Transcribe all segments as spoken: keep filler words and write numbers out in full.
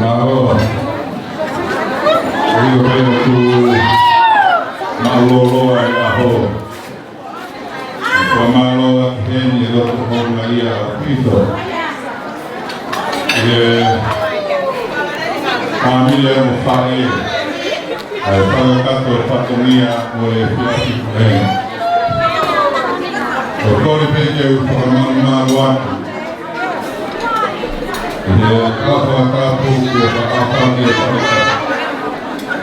Mālō. ʻOku ou pehē atu mālōlō ʻa e ʻaho. Fakamālō atu heni ʻi loto houngaʻia ʻaupito. ʻI he fāmili mo e faʻē, ʻa e fakakakato e fatongia ʻo e efiafi ko eni. ʻOku ou kole pē ke u fakamālō atu ʻi he kau fakatapu kuo fakaʻapaʻapa ke fakatapu.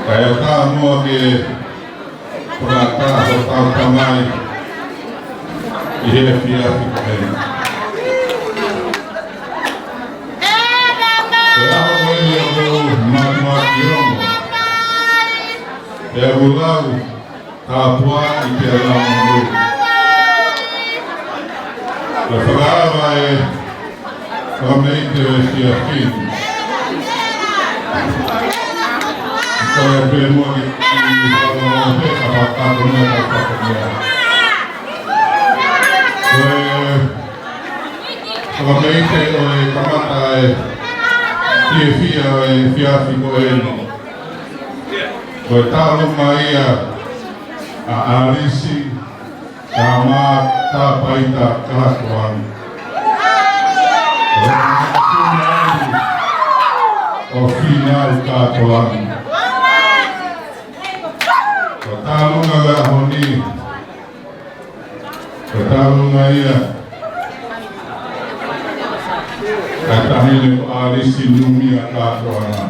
Kae ʻatā muʻa ke fakataha hotau Tamai ʻi he efiafi ko eni. Pea ko eni ʻoku ou mātuʻaki ongo. Pea ʻoku lau tāpuakiʻi pea lau monū. Ko e fakaava e fakameʻite ʻo e efiafi. Ko e pē muʻa ke kiʻi fakaava pē ka fakataha mo e kau fatongia. Ko e fakameʻite ʻo e kamata e fiefia ʻo e efiafi ko eni. Ko e tālunga ia ʻa ʻAlisi Kaumātāpaita Kātoanga. Ko e tālunga ia ʻo Fīnau Kātoanga. Ko e tālunga ʻo e ʻaho ni. Ko e tālunga ia ʻa e taʻahine ko ʻAlisi Numia Kātoanga.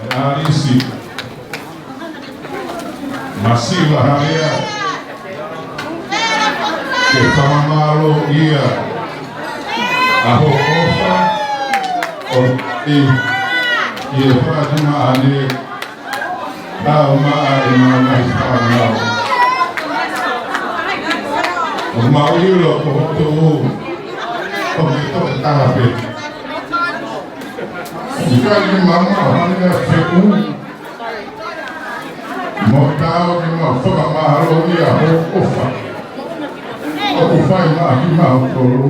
ʻAlisi, masiva haleʻa ke fakamālōʻia ʻa hoʻo ʻofa ʻo e ʻi he fakaʻatunga ʻa ʻene tau maʻa e ngaahi fānau. ʻOku mau ʻilo ko hoʻo tuʻu ʻoku ke tokotaha pē. ʻIkai ke mau maʻu ha meʻa feʻunga mo tau ke mau fakamālōʻia hoʻo ʻofa ʻoku fai maʻa kimautolu.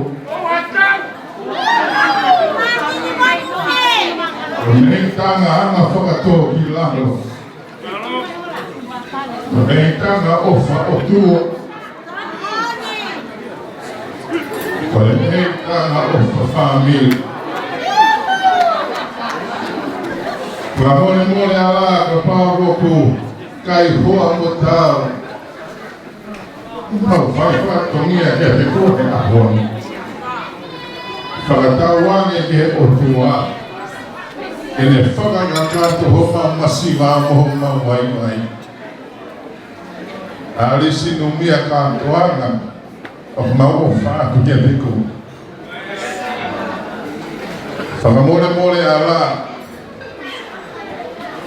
Ko e meʻitanga anga fakatōkilalo. Ko e meʻitanga ʻofa ʻOtua. Ko e meʻitanga ʻofa fāmili. Fakamolemole ala kapau ʻoku ʻikai hoa mo tau. Mau fai fatongia kiate koe he ʻaho ni. Fakatauange ki he ʻOtua ke ne fakakakato homau masiva mo homau vaivai. ʻAlisi Numia Kātoanga, ʻoku mau ʻofa atu kiate koe. Fakamolemole ala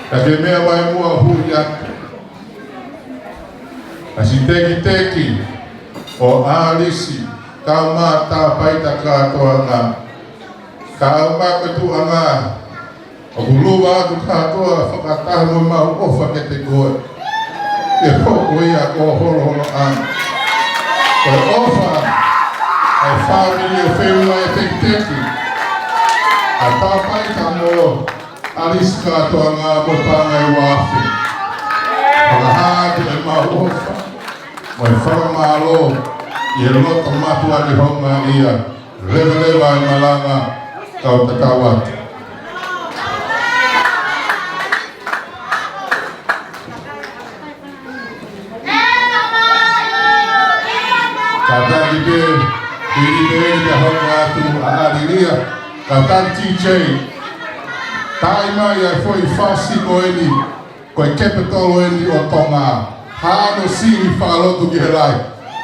ka ke meʻa mai muʻa ʻo hui atu. ʻAsi tekiteki ʻo ʻAlisi Kaumātāpaita Kātoanga, kau mai ko e tuʻunga ʻoku luva atu kātoa fakataha mo ʻemau ʻofa kiate koe. Ke hoko ia ko e holoholoʻanga ʻo e ʻofa ʻa e fāmili ʻo e feʻunga ʻa e tekiteki ʻa Tāpaita mo ʻAlisi Kātoanga mo e paʻanga ʻe ua afe. Fakahā atu ʻemau ʻofa mo e fakamālō ʻi he loto mātuʻaki houngaʻia. Leveleva e malanga, kau tatau atu. Kātaki pē, hili pē eni ka hoko atu ʻa ʻAlilia, kātaki T J. Taʻi mai ʻa e foʻi fasi ko eni, ko e capital eni ʻo Tonga. Haʻano Sili, fakalotu ki he lahi.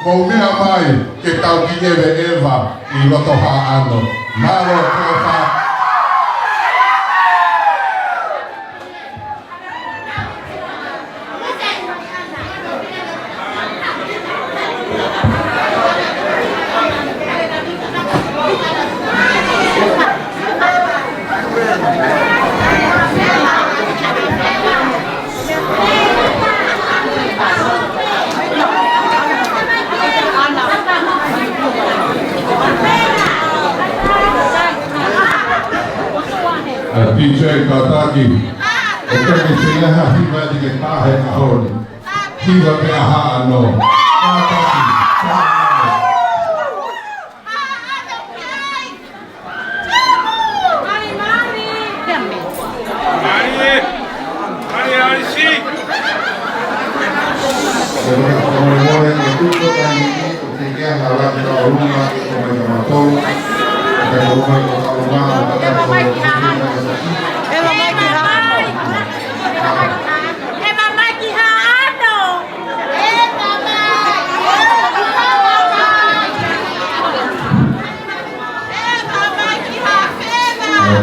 Mou meʻa mai ke tau kiʻi ʻeveʻeva ʻi loto Haʻano. Mālō Tolofa. T J kātaki, ʻoku ʻikai ke fengaha hiva ʻi he tahe ʻaho ni. Hiva pē ʻa Haʻano. Kātaki, kātaki.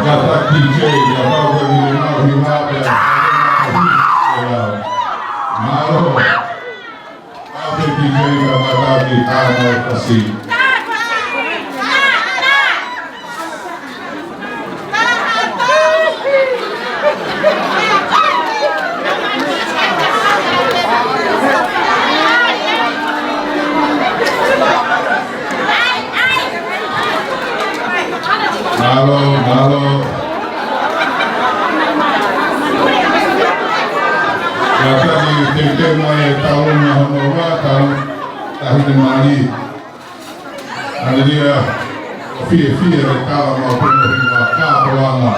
Kātaki T J, ʻa pau ke ni mau hi mā pea. Mālō. Kātaki T J, kātaki, kātaki. Mālō, mālō. Kātaki teuteu mai e tau na hono ua, tau, tahi te mali. Haleluia. Fiefia e tau na hono ua, kātoanga.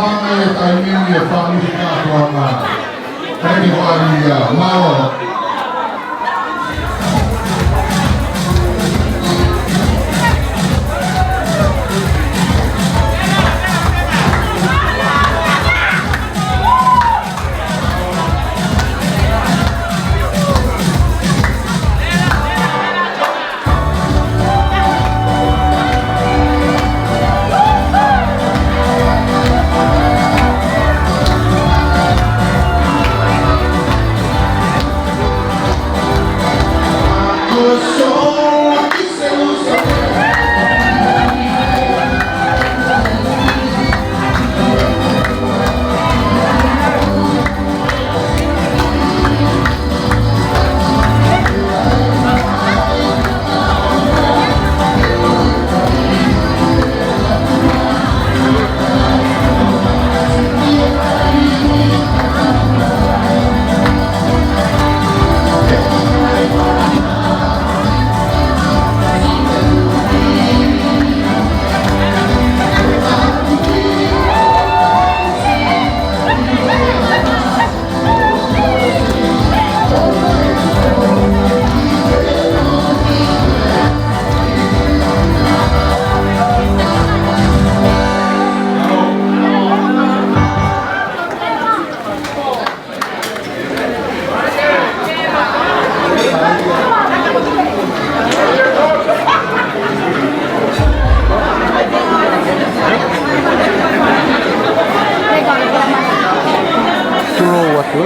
Hanga e taimi ni e fāmili kātoanga. Taimi ko ia, mālō. Tulo atu.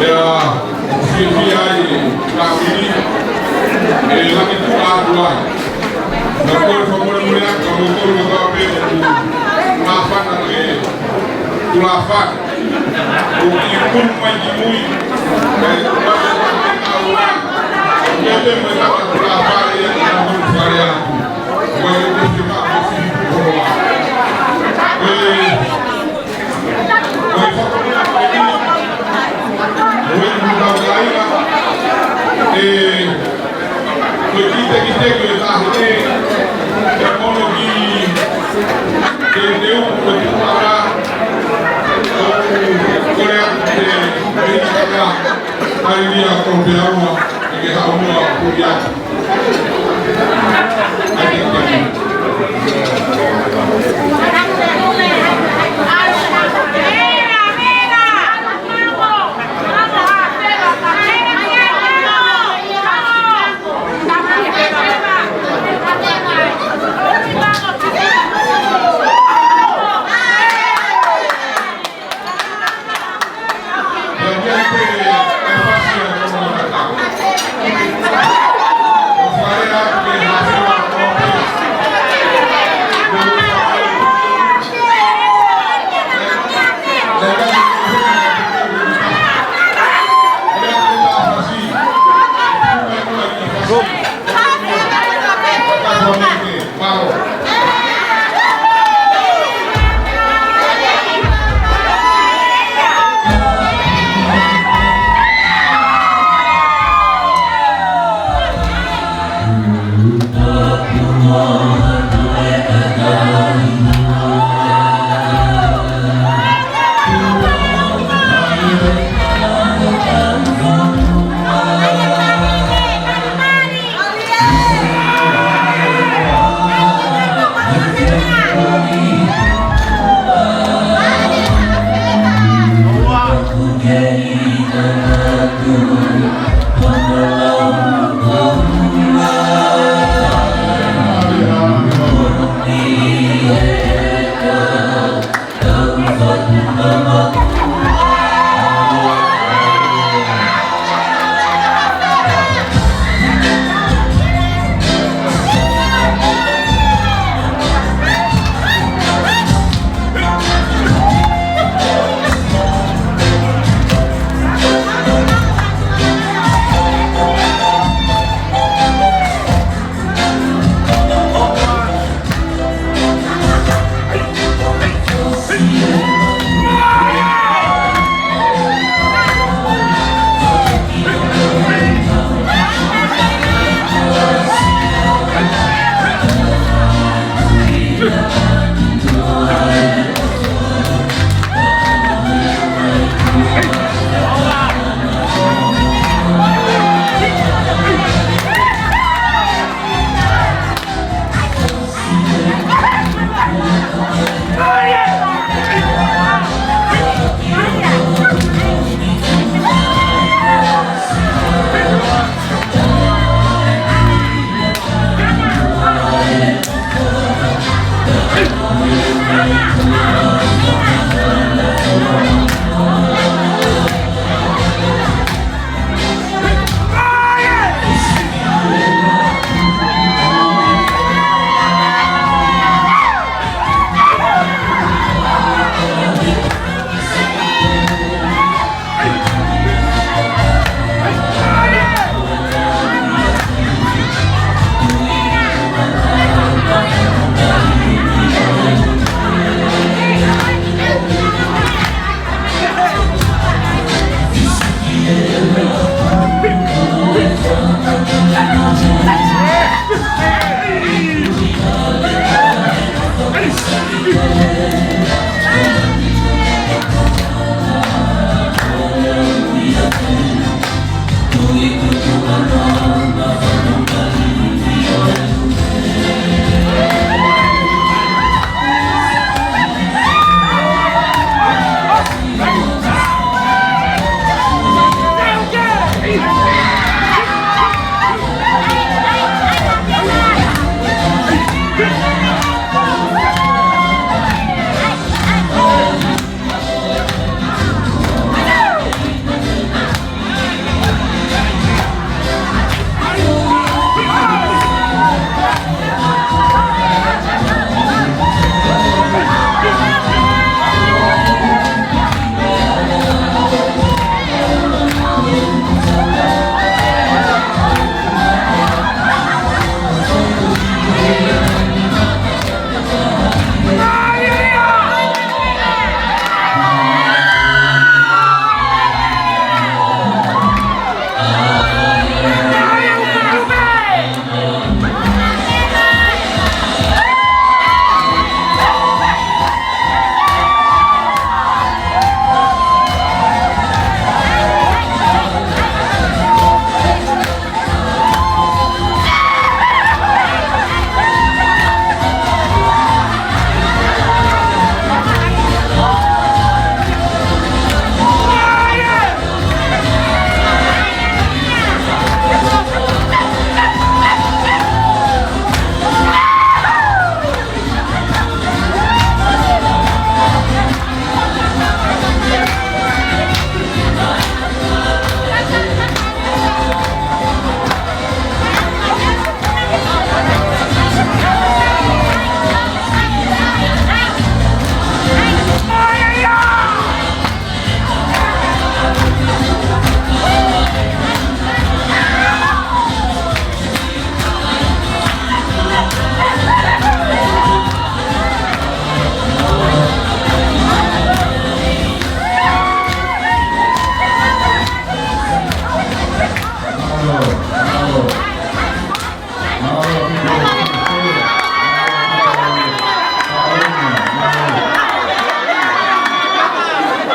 Ē, fiefia ai e fāmili, ē, laki tuʻa atu ai. Naʻa ko e fakamolemole atu, ka mou kole mo ka pē ʻoku māfana ke tulafale. ʻOku kiʻi kulu mai ki mui, kae tuʻa atu ai. Ke te mo e kaka tulafale, ē, ka mou fale atu. Mai ke te fika ko si koloa. Ē,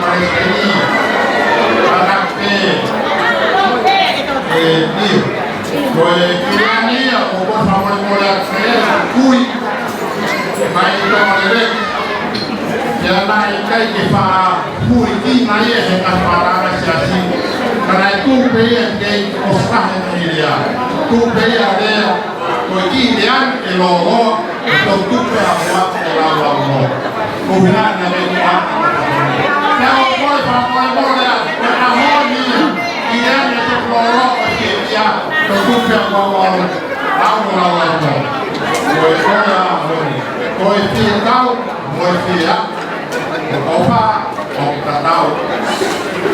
Palesiteni, ʻa Nate, ʻe, ʻio. Ko e kiʻi meʻa ia, ʻoku ou fakamolemole atu ki he kui, mai Tonga Lelei. Pea naʻe ʻikai ke faʻa huiʻi mai ia he ngaahi fakatātā siasi. Ka naʻe tuʻu pē ia ke ʻosi ʻa e ngaahi lea. Tuʻu pē ia lea, ko e kiʻi lea ʻe lōloa, ʻe toki tuʻu pē ʻa e ʻofa ʻe laulaunoa. Ko e hā naʻe meʻa. Pea ʻoku ou fakamolemole atu, ko e ʻaho ni, kiʻi lea ʻe toki lōloa, ʻe kiʻi lea, toki tuʻu pē ʻa e ʻofa ʻe laulaunoa. Ko e ko ia, Ko e fie tau, ko e fie ʻa, ʻofa, ʻoku tatau.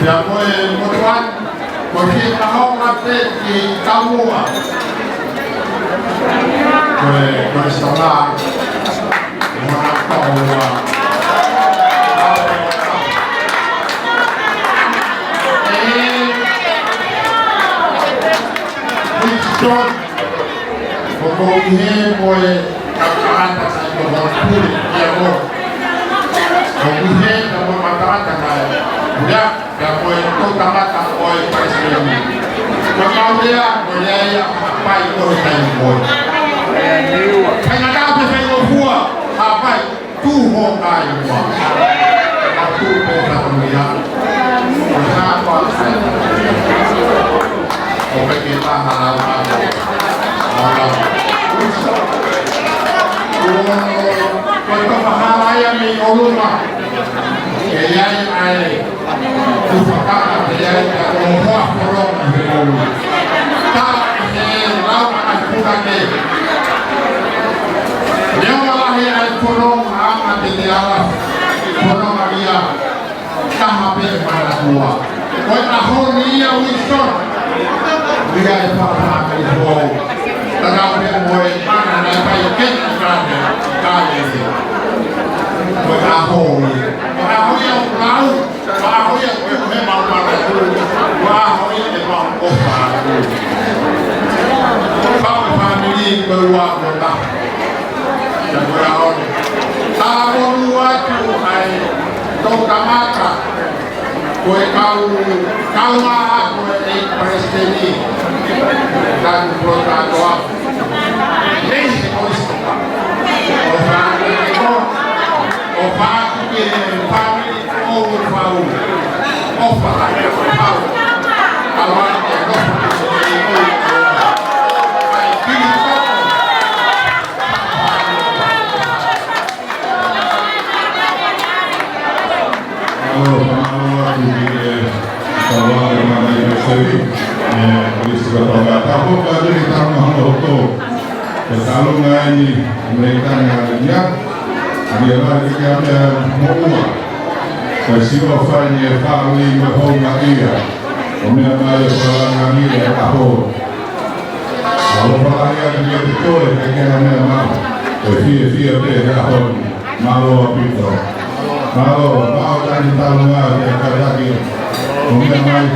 Pea ko e motuʻa, ko e fie kahoka pē ki Taumua. Ko e, ko e sala, mo na kaua. E, Winston, ʻoku ou ʻi hē mo e tangata sai ko mo pule, ia mo. ʻOku ou ʻi hē mo e tangata sai. Ia, ia mo e tangata ʻo e palesiteni. Ko e kau lea, ko e lea ia, ʻa pai ʻo e taimi ko ē. Kae ngata pē fai ʻo fua, ʻa pai. Tuʻu ho kai mua. Ka tuʻu pē ka muia. Ko e hā koā sai. ʻO peke paha lau ka. Lau ka. Ko e toka hala ia mei ʻolunga. ʻE ʻi ai ʻa e Tuʻu fakaka pē ai ka ʻo hoa foronga he ʻolunga. Tā he lau ʻa e puka ke. Leo ʻa he ʻa e foronga ʻa te te ala. Foronga ia. Taha pē mana kua. Ko e ʻaho ni ia Winston. Ia e papa mai ho. Tana pē mo e mana na pai ke ka ne. Ka ne. Ko e ʻaho ni. Ko e ʻaho ia ʻo lau. Ko e ʻaho ia ko e meʻa mau mana kua. Ko e ʻaho ia e mau ʻofa. Pau e fāmili ko e ua ko ta. Ia ko e ʻaho ni. Talakonu atu ai. Tau kamata. Ko e kau, kau maha ko e palesiteni. Tau protatoa. Nei se ko isto. ʻOfa atu ke fāmili ʻo fau. ʻOfa atu ke fau. Kau atu ke ʻofa. Ai, kili koko. Mālō, mālō atu ki he kau ʻa e mana i Pasifiki, ʻe, Kolisi Katoa. Ka hoko atu ki he tama hono hoto. Ko e talunga eni, Amerikana ia. Ia lari ke kia mea moʻua. Ko e sio fai ni e fāmili mo e hounga ia. ʻO meʻa mai e falanga ni e aho. Alofa lahi atu kiate koe, kae kehe ha meʻa maʻu. Ko e fiefia pē he ʻaho ni. Mālō ʻaupito. Mālō, mālō taʻi talunga, ke kātaki. ʻO meʻa mai.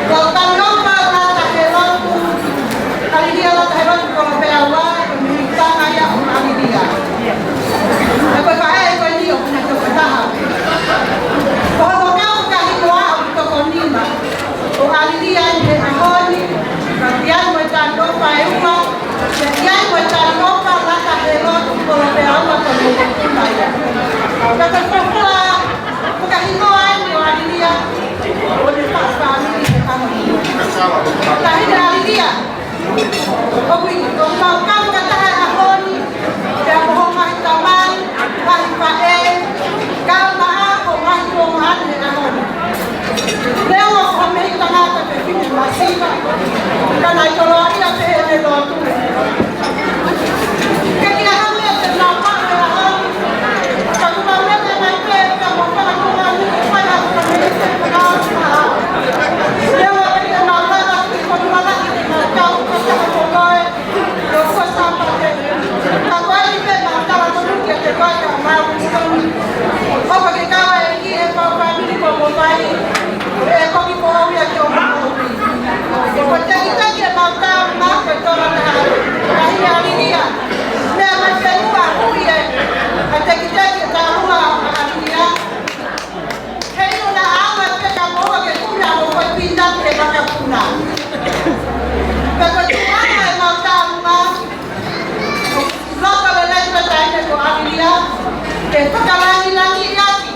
Ko e tangata lata he lotu, ʻAlilia lata he lotu kolopeaua, ko e mihikitanga ia ʻo ʻAlilia. He ko e faʻē ko eni ʻoku ne toko taha. Ko hono kau ka hiko ʻa ʻoku toko nima. ʻO ʻAlilia ʻi he ʻaho ni, ka ʻi ai mo e tangata ʻe ua, ka ʻi ai mo e tangata lata he lotu kolopeaua ko e mihikitanga ia. Ka ko e folofola, ko e ka hiko ai ʻo ʻAlilia, ʻo ne faʻa fāmili he ʻaho ni. Ka hina ʻAlilia, ʻoku ʻi, ʻoku mau kau ka taha he ʻaho ni, pea mo ho ngaahi tamai, ngaahi faʻē, kau maʻa, ho ngaahi ongoʻi he ʻaho ni. Leo ʻo ho mei tangata pe fini masiva, ka naʻe koloaʻia pē he lotu. Ke kia hame te nau maʻu he ʻaho ni, ka kuo mau lele mai pē, pea mo fana kuo mau niki fai ha kuo mei te kau maʻa. Leo ʻo ke te mau lala, ke kau maʻa, ke mau kau, ka taha ko koe, ʻE fakalangilangiʻi ʻaki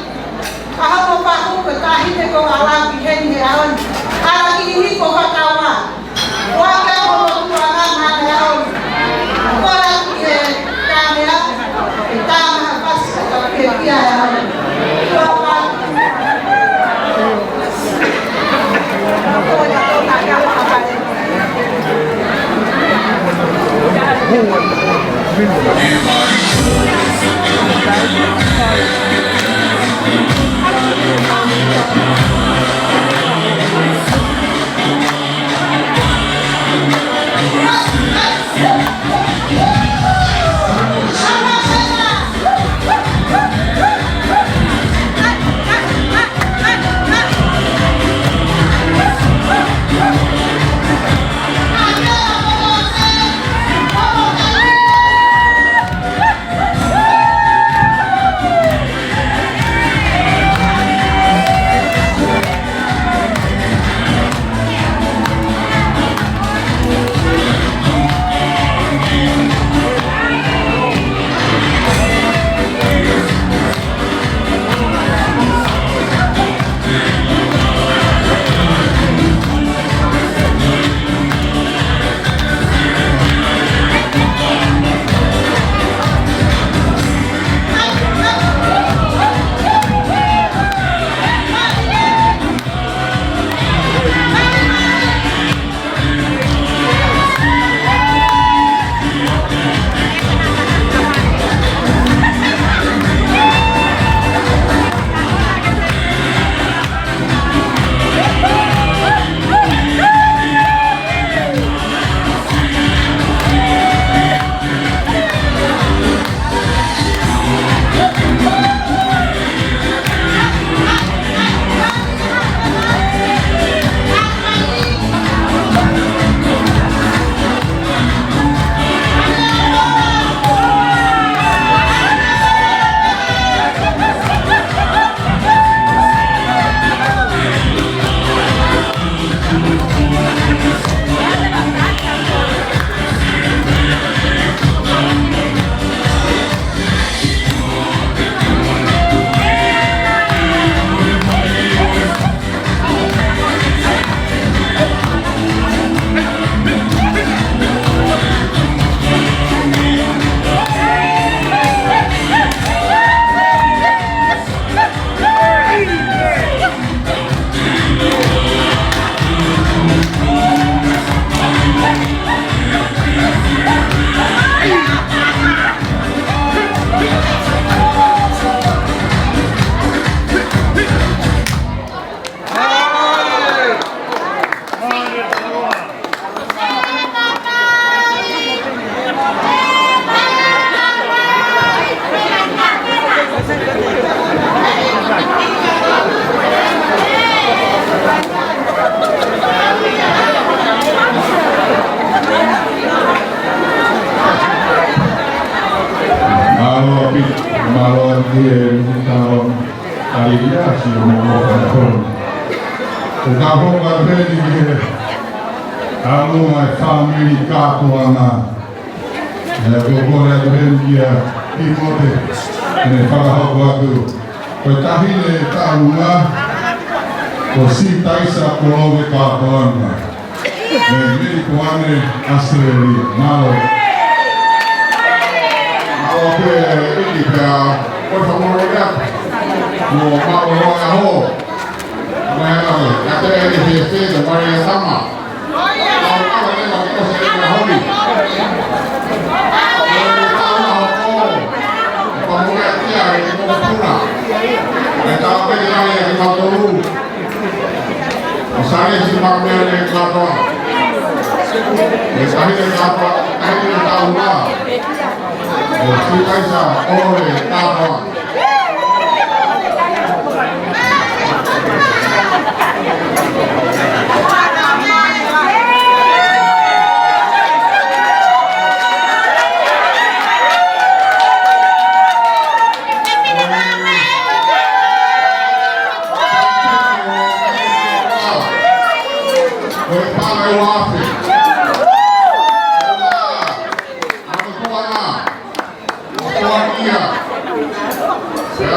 ʻa hono pahu ko e taʻahine ko ʻAlaki heni he ʻaho ni. ʻAlaki Hihifo Fakaua. ʻOatu hono tuʻa ngana he ʻaho ni. Ko ʻAlaki he kāmea, ʻe tā maha pasi ka pēpia he ʻaho ni. Mālō ʻaupito, mālō ʻaupito e tau. Ai ia, si o mo o ka pon. Ko ka pon ka peni ke. Ka mo mai fāmili kātoanga. ʻE ko ko le atu heni kia Timote. ʻE fakahoko atu. Ko e taʻahine taʻu ua. Ko Sitaisa Kolove Kātoanga. Mei Melipoane, ʻAositelēlia. Mālō. Mālō pē ʻEiki pea ko e fakamālō atu. Mo mālō e ʻaho. Mai ana mai. Ka te ʻEiki te te te mai e tama. Mālō ʻaho e ʻaho ni. Mālō e tama ʻaho. Fakamālō atu ia e mokopuna. E tama pē ia e mautolu. ʻO Sālesi Makamele Kātoa. ʻE Sālesi Kātoa, Sālesi Kātoa. ʻO Sitaisa ʻOle Kātoa.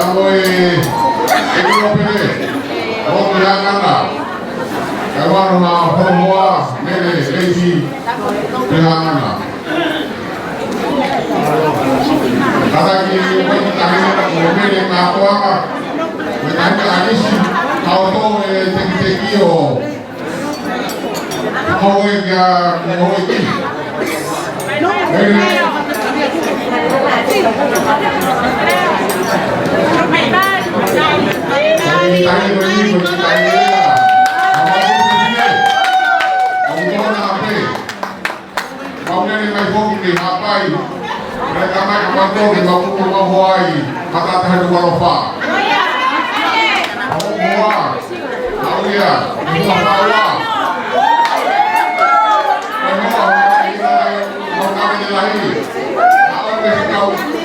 Ko e, e kilo pele, ʻo Pehangana. Kae ʻumaʻā hono hoa, Mele Leisi Pehangana. Kātaki, ko e taʻahine ko Mele Kātoanga, ko e taʻahine ʻAnisi, kae ʻoua ʻe tekiteki ʻo Ko e kia, ko e ki. Ka ʻoku ʻi ai, mataʻataha ʻe uofulu mā fā. ʻOku ʻi ai, ʻe uofulu mā fā. ʻOku ʻi ai, ʻe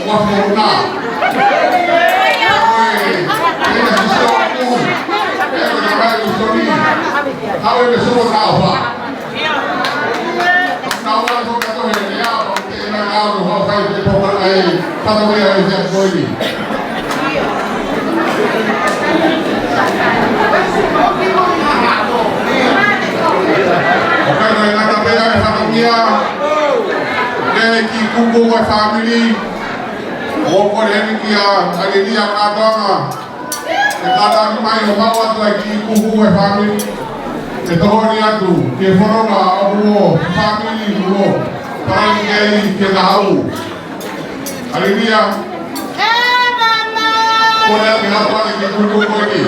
uofulu mā fā. ʻOku ʻi ai e ngata pē ʻa e fatongia, ʻa e kiʻi kuku ʻo e fāmili, ʻoku kole heni kia ʻAlilia Kātoanga, ke kātaki mai ʻo maʻu atu e kiʻi kuku ʻo e fāmili, ke tokoni atu ki he fononga ʻo e fāmili ʻoku palani kei ke kahaʻu. ʻAlilia. Kole atu ke hapa ʻa e kiʻi kuku ko eni.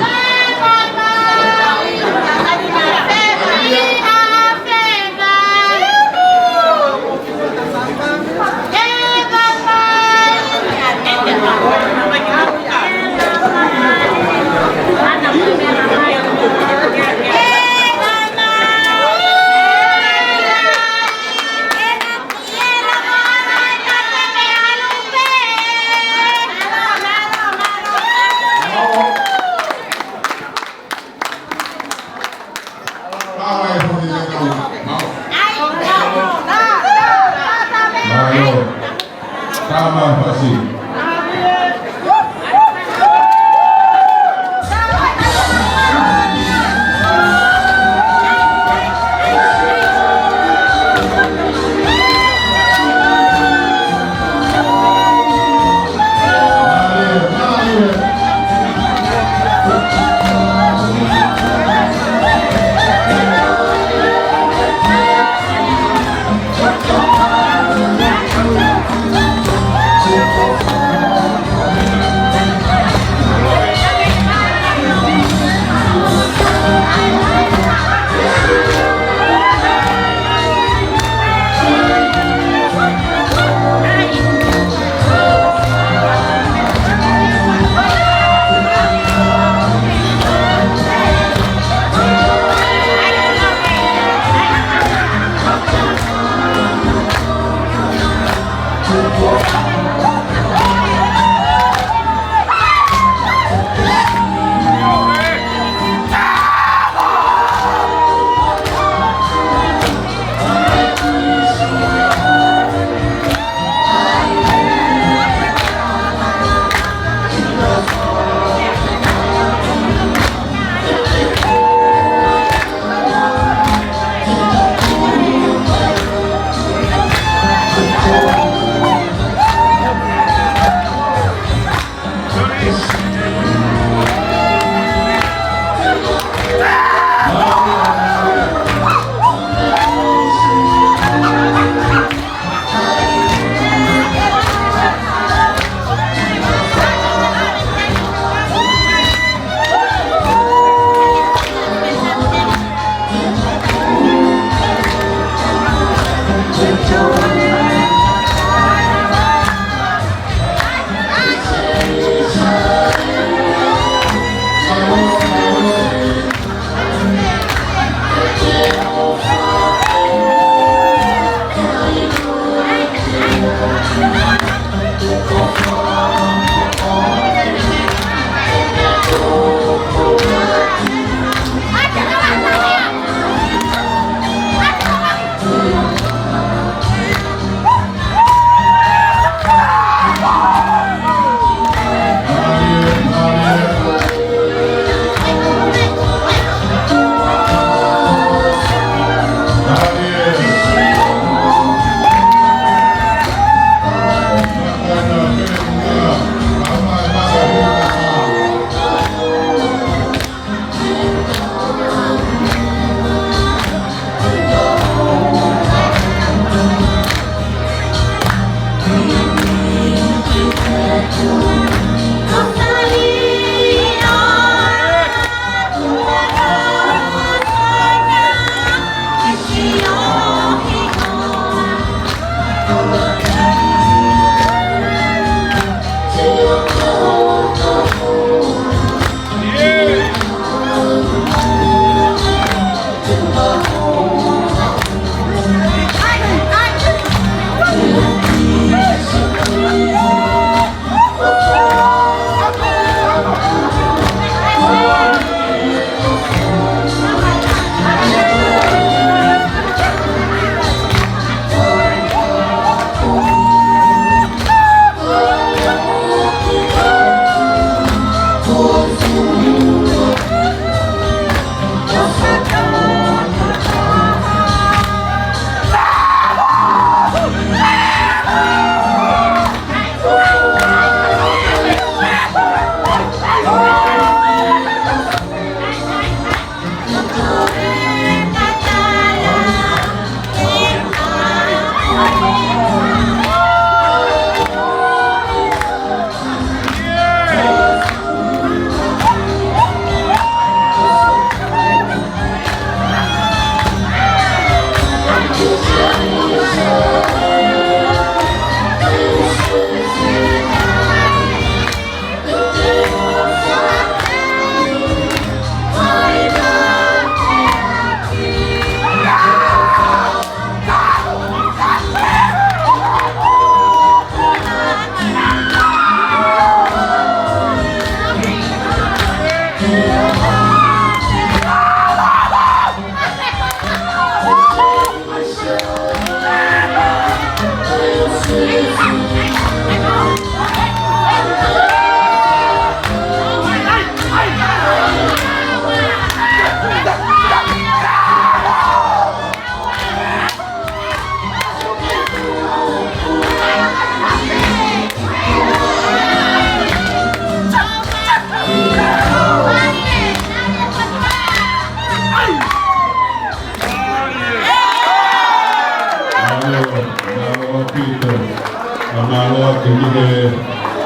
Fakamālō atu ki he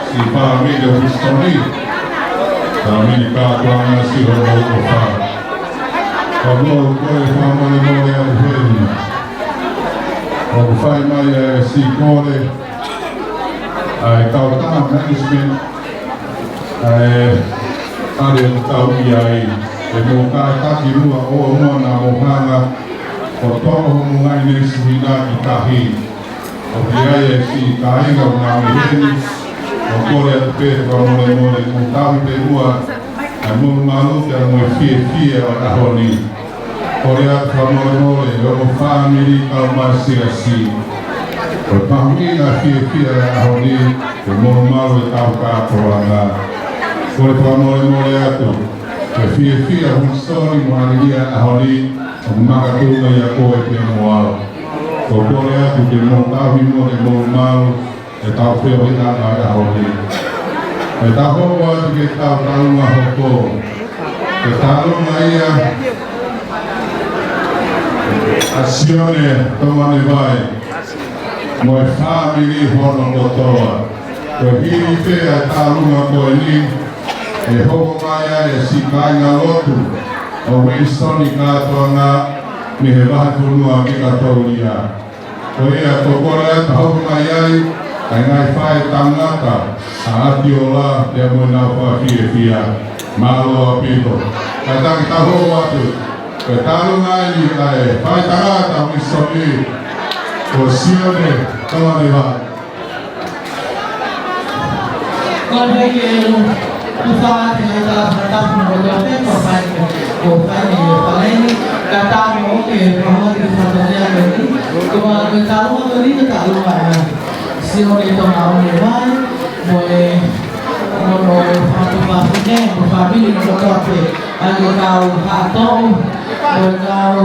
siʻi fāmili ʻo Wisitoni. Fāmili kātoanga siʻi hono ʻofa. Ka mou kole fakamolemole atu heni. ʻOku fai mai e siʻi kole ʻa e kautaha management ʻa e fale ʻoku tau ʻi ai. ʻE mou kātaki muʻa ʻo mou ō ʻo hanga ʻo toʻo hoʻomou ngaahi neesi hina ki tahi. ʻOku ʻi ai e siʻi kāinga ʻoku nau ʻi heni, ʻoku kole atu pē fakamolemole, mou tauhi pē muʻa ʻa e molumalu pea mo e fiefia ʻo e ʻaho ni. Kole atu fakamolemole, ʻa e ongo fāmili kae ʻumaʻā e siasi. Ko e mahuʻinga e fiefia ʻo e ʻaho ni, ko e molumalu ʻetau kātoanga. Kole fakamolemole atu, ko e fiefia ʻo Wisitoni mo ʻAlilia he ʻaho ni, ʻoku makatuʻunga ʻia koe pea mo au. Ko e kole atu ke mou tauhi muʻa e molumalu, ʻetau feohiʻanga he ʻaho ni. Pea tau hoko atu ki heʻetau taʻalunga hoko. Ko e taʻalunga ia ʻa Sione Tomanevai mo e fāmili hono kotoa. Ko e hili pē ʻa e taʻalunga ko eni, ʻe hoko mai ai e siʻi kāingalotu ʻo Wisitoni kātoanga mei he vahefonua Vikatōlia. Ko ia, ko e kole atu ʻo hoko mai ai ʻa e ngaahi faʻētangata ʻa ʻAtiola pea mo ʻenau fakafiefia. Mālō ʻaupito. Kātaki tau hoko atu. Ko e taʻalunga eni ʻa e faʻētangata ʻo Wisitoni, ko Sione Tomanevai. Kole ke u tufa atu e tala fakatapu mo e tala pē ko fai ko, ko fai ni e fale ni, ka tau mo ke fakamolemole ki he fatongia ko eni. Ko e, ko e taʻalunga ko eni ko e taʻalunga ʻa Sione Tomanevai mo e, mo hono fatu fafine, mo e fāmili kotoa pē. ʻA e kau haʻa toʻu, ʻa e kau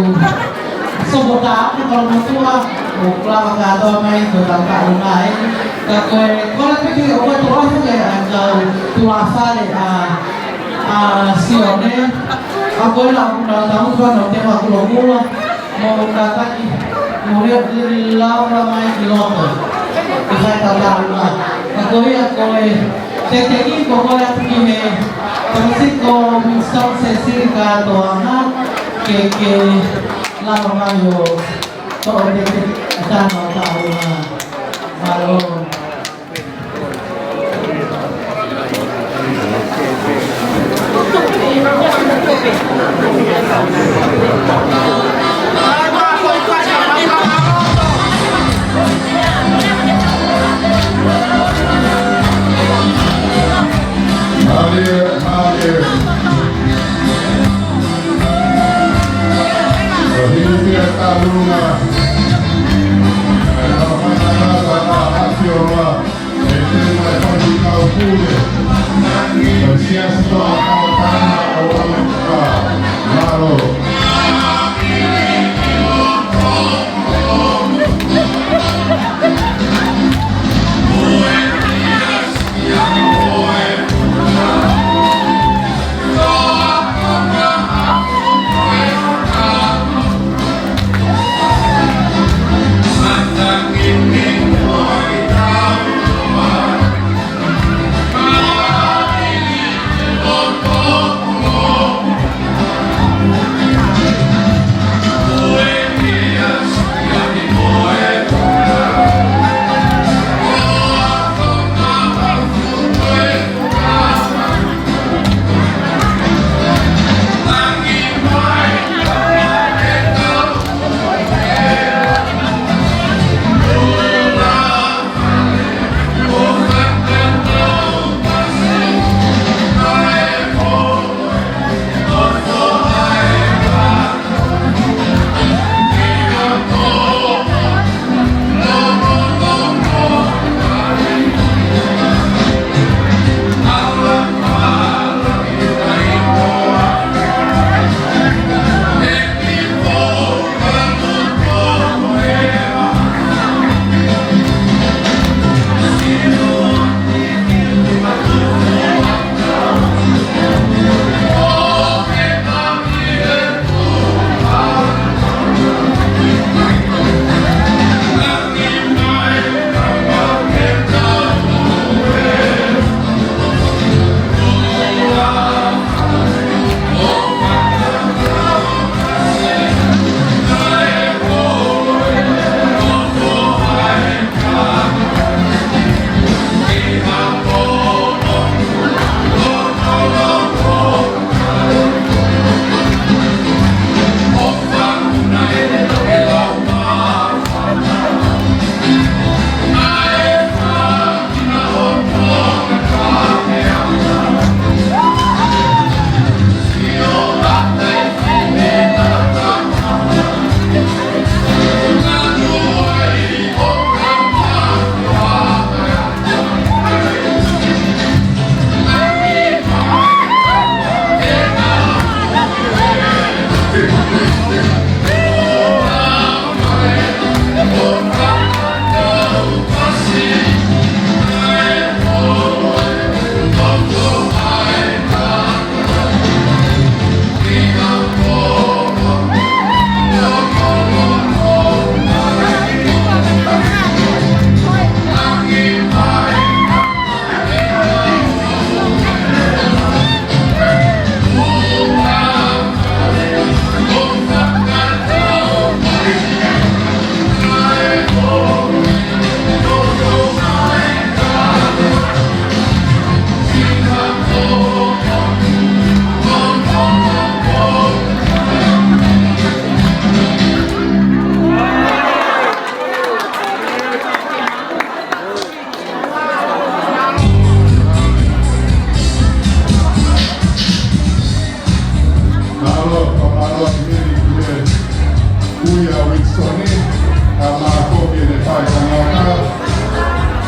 sopota ʻa e kau motuʻa, ʻoku lava kātoa mai ko e kau taʻalunga ē. Ka ko e, ko e piki ʻo e tuʻa hake ʻa e kau tuʻa fale ʻa, ʻa Sione. ʻA ko e lau kuna tau tuʻa no te makulokula. Mou kātaki, mou lea, lea, lea, lea mai ki loto. Ke fai ʻetau taʻalunga. Ka ko ia ko e, te te ki ko kole atu ki he, Tamasiʻi ko Wisitoni Sesili kātoanga, ke, ke lava mai ʻo toʻo e te te ki tana taʻalunga. Mālō. Mālie, mālie. Ko e hili pē ʻa e taʻalunga. ʻA e kau faʻētangata ʻa ʻAtiola. ʻE te mai pati kau pule. Ko e siasi toʻa kau tana ʻo Amelika. Mālō.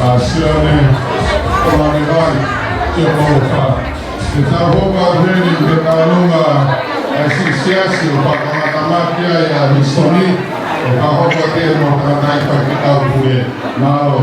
ʻa Sione Tolani Vai, Sione Tolani Vai. Ke tau hoko atu heni ki he tauʻolunga ʻa e siʻi siasi ʻoku fakamatamaki ai ʻa Misoni, ʻo ka hoko atu mo e tangataʻeiki faifekau pule. Mālō.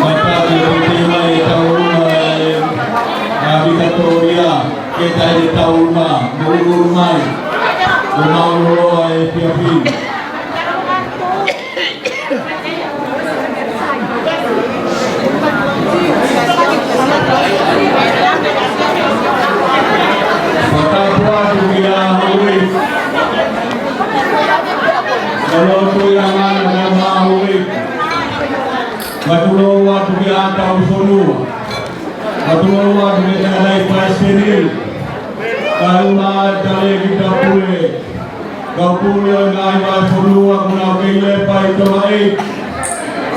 Mataʻi o te mai e tauʻolunga ʻa Vikatoria, ke taʻe tauʻolunga, mo ulu mai, ʻo maʻu loa e fiafia. Fakatapu atu kia Hauʻi. Kalo tui a mana kia Hauʻi. Fakatulou atu kia Taufonua. Fakatulou atu kia Tangataʻeiki Palesiteni. Kae ʻumaʻā e talēkita pule. Kau pule ʻo e ngaahi vahefonua kuo nau kei lepa ʻi Tonga ni.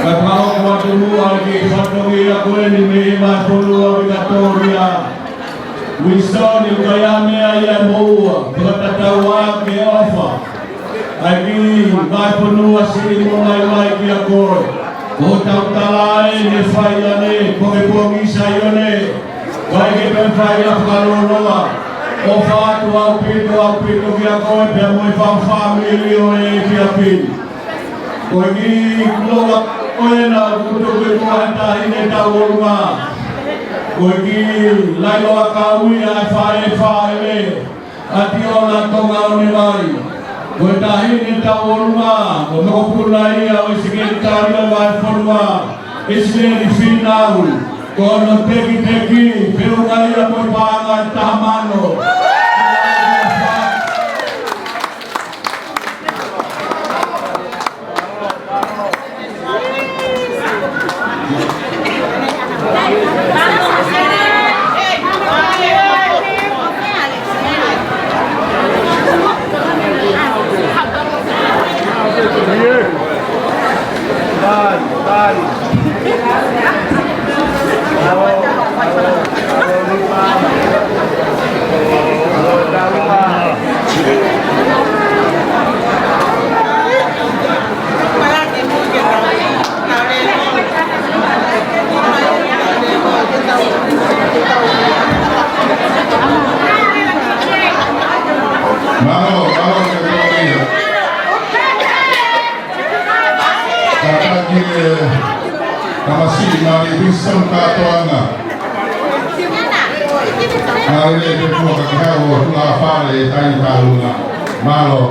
Kae fakahoko atu muʻa e kiʻi fatongia ko eni mei he vahefonua Vikatoria. Uisitoni, ʻoku ʻikai ha meʻa ia ʻe moʻua, fakatatau ki he ʻofa ʻa e kiʻi vahefonua siʻi mo vaivai kia koe. Ko hotau tala eni ne fai ʻanenai, ko e pongipongi Saione. Kae ke pē fai ʻa e fakalōloa. ʻOfa atu ʻaupito, ʻaupito kia koe, pea mo e fāmili ʻo e Fiapini. Ko e kiʻi kuloa ko ena kuo tuku ʻi muʻa he taʻahine tauʻolunga. Ko e kiʻi lailoa kau ia ʻa e faʻē fāʻele. ʻAti ʻo na Tonga ʻo ne vai. Ko e taʻahine tauʻolunga, ko e mokopuna ia ʻo e sekelitali ʻo e vahefonua, ʻIsileli Fīnau. Ko hono tekiteki, feʻunga ia mo e paʻanga ʻe taha mano. Mālō, mālō, mālō. Kātaki e tamasiʻi Mali Wilson Katoanga. Mālō e te mua ka ke hau o tula fale e tai tālunga. Mālō.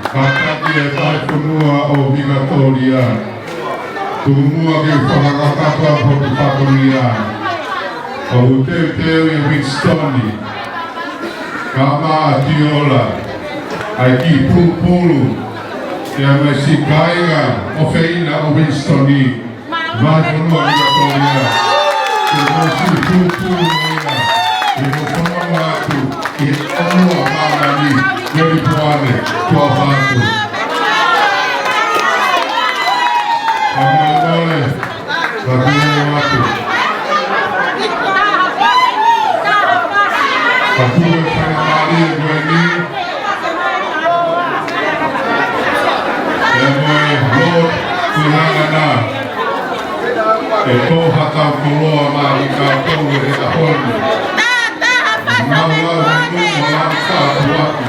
Kātaki e Vahefonua ʻo Vikatōlia, tuku muʻa ke u fakakakato atu hoku fatongia. ʻOku teuteu ʻa Winsitoni, kae ʻumaʻā ʻa Tiola, ʻa e kiʻi pulupulu, pea mo e siʻi kāinga ʻofeina ʻo Winsitoni, Vahefonua Vikatōlia, ke mou siʻi pulupulu ia, ke mou fanongo atu ki he ʻOtua ʻo māmani, Mele Puane Tuʻaʻofaʻatu. Fakamolemole, fakamolemole atu. Ka puke faingamālie ko eni, ʻe mo e Lord Tuʻihaʻana, ʻe tō haʻatau koloa maʻa kitautolu he ʻaho ni. Mau lau honu mo lau tāpuaki.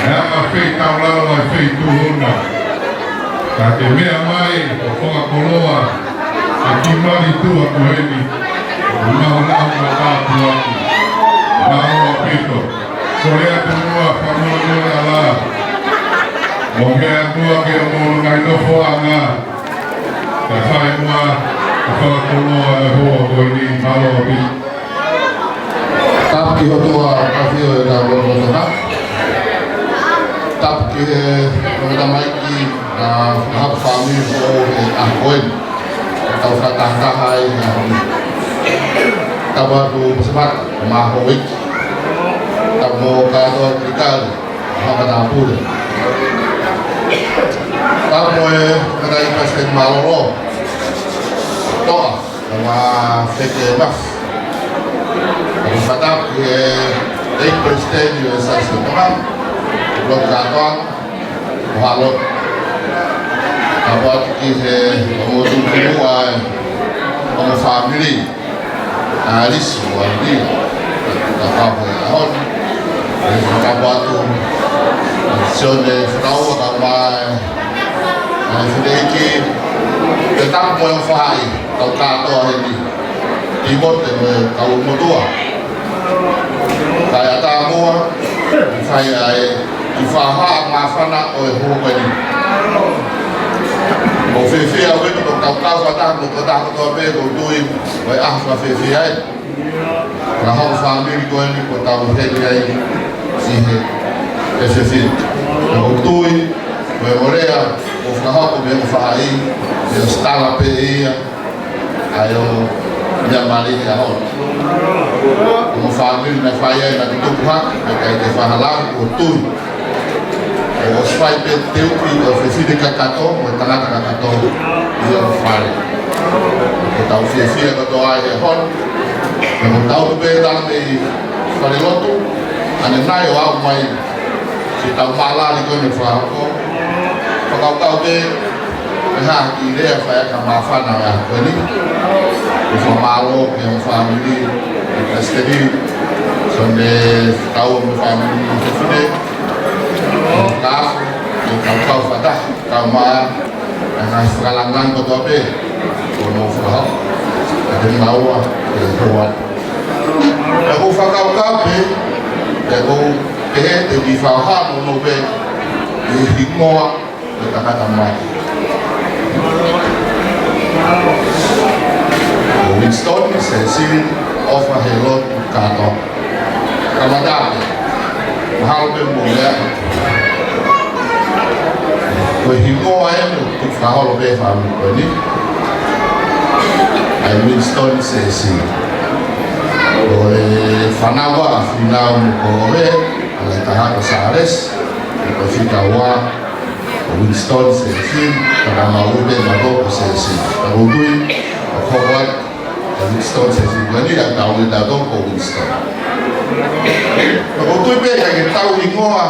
ʻE anga fei taulalo ʻa e feituʻu na. Ka ke meʻa mai ʻo fakakoloa ʻa e kiʻi mali tuʻa ko eni. Mau lau mo tāpuaki. Mau ʻaupito. Kole atu muʻa fakamolemole ʻa la. Mou meʻa muʻa ki homou ngaahi nofoʻanga. Kae fai muʻa ʻa e fakakoloa ʻa e hoa ko eni, mālō ʻaupito. Tapu ki he ʻOtua ʻoku ʻafio ʻi hotau lotolotonga. Tapu ki he ongo tamaiki, ʻa, fakahoko fāmili ko e ʻaho ko eni. Tau fakatahataha ai he ʻaho ni. Tapu atu mo Semata, mo Houiki. Tapu mo kātoa ki kali, hama tāpule. Tapu mo e kakai Palesiteni Mālōlō. Toa, mo Feke Mafi. Tapu fakatapu ki he ʻEiki Palesiteni ʻo e Siasi ʻo Tonga. Lotu kātoa. ʻO halo. Tapu atu ki he ongo tuʻukimuʻa ʻo e ongo fāmili. ʻA Lisi mo ʻAlili. Tapu ʻi he ʻaho ni. ʻE tapu atu. Sione Fanaua kae ʻumaʻā e fineʻeiki. Pea tapu mo e ongo faʻahi. Kau kātoa heni. Timote mo e kau motuʻa. Kae ʻatā muʻa, ʻi he fai ʻa e kiʻi fakahā māfana ʻo e hū ko eni. ʻOku fiefia au ʻi heʻeku kau fakataha mo e tokotaha kotoa pē ʻoku ou tui ʻoku ʻi ai ha fiefia ai. Ka hoko fāmili ko eni ʻoku tau heli ai ʻi he ʻEfeso. ʻOku ou tui, mo e lea, ʻoku fakahoko mei he faʻahi, ʻe ʻosi tala pē ia, ʻa e ongo meʻa mālie he ʻaho ni. Ongo fāmili naʻe fai ai naʻa ke tupu hake, naʻe ʻikai ke fakahala ʻoku tui. ʻOku ʻosi fai pē teuki ʻo e fefine kakato, mo e tangata kakato, ʻi he ongo fale. ʻOku tau fiefia kotoa ai he ʻaho ni. Pea mo tau pē tala mei falelotu, ʻanenai ʻo aʻu mai Ke tau mālali ko eni fakahoko. Fakakaukau pē, ʻe hā ki lea fai ʻa e māfana ʻo e ʻaho ko eni. ʻOku fakamālō ki he fāmili, ʻe Palesiteni, Sione Fekau mo e fāmili, ʻe Fefine. ʻO ka, ʻe kau kau fata, kau mā, ʻa e ngaahi fakalāngilangi kotoa pē, ʻoku mou fakahoko. Ka te maua, ʻe hoa. Pea ʻoku ou fakakaukau pē, pea ʻoku ou pehē te u kiʻi fakahā mo nau pē, ʻi he hingoa ʻo e tangata mai. Ko Winston Sesili ʻOfa Helotu Kātoa. Kamata pē, mahalo pē mo lea. Ko e hingoa eni ʻoku fakaholo pē he fāmili ko eni. ʻA e Winston Sesili. Ko e fānau ʻa Fīnau mo Kolohe, ʻa e taha ko Sālesi, ko e fika ua, ko Winston Sesili, ka ka mau ui pē mautolu ko Sesili. Ka ʻoku ou tui, ʻoku hoko atu, ʻa Winston Sesili, ko eni ʻa e tau ui tautolu ko Winston. Ka ʻoku ou tui pē ʻikai ke tau hingoa,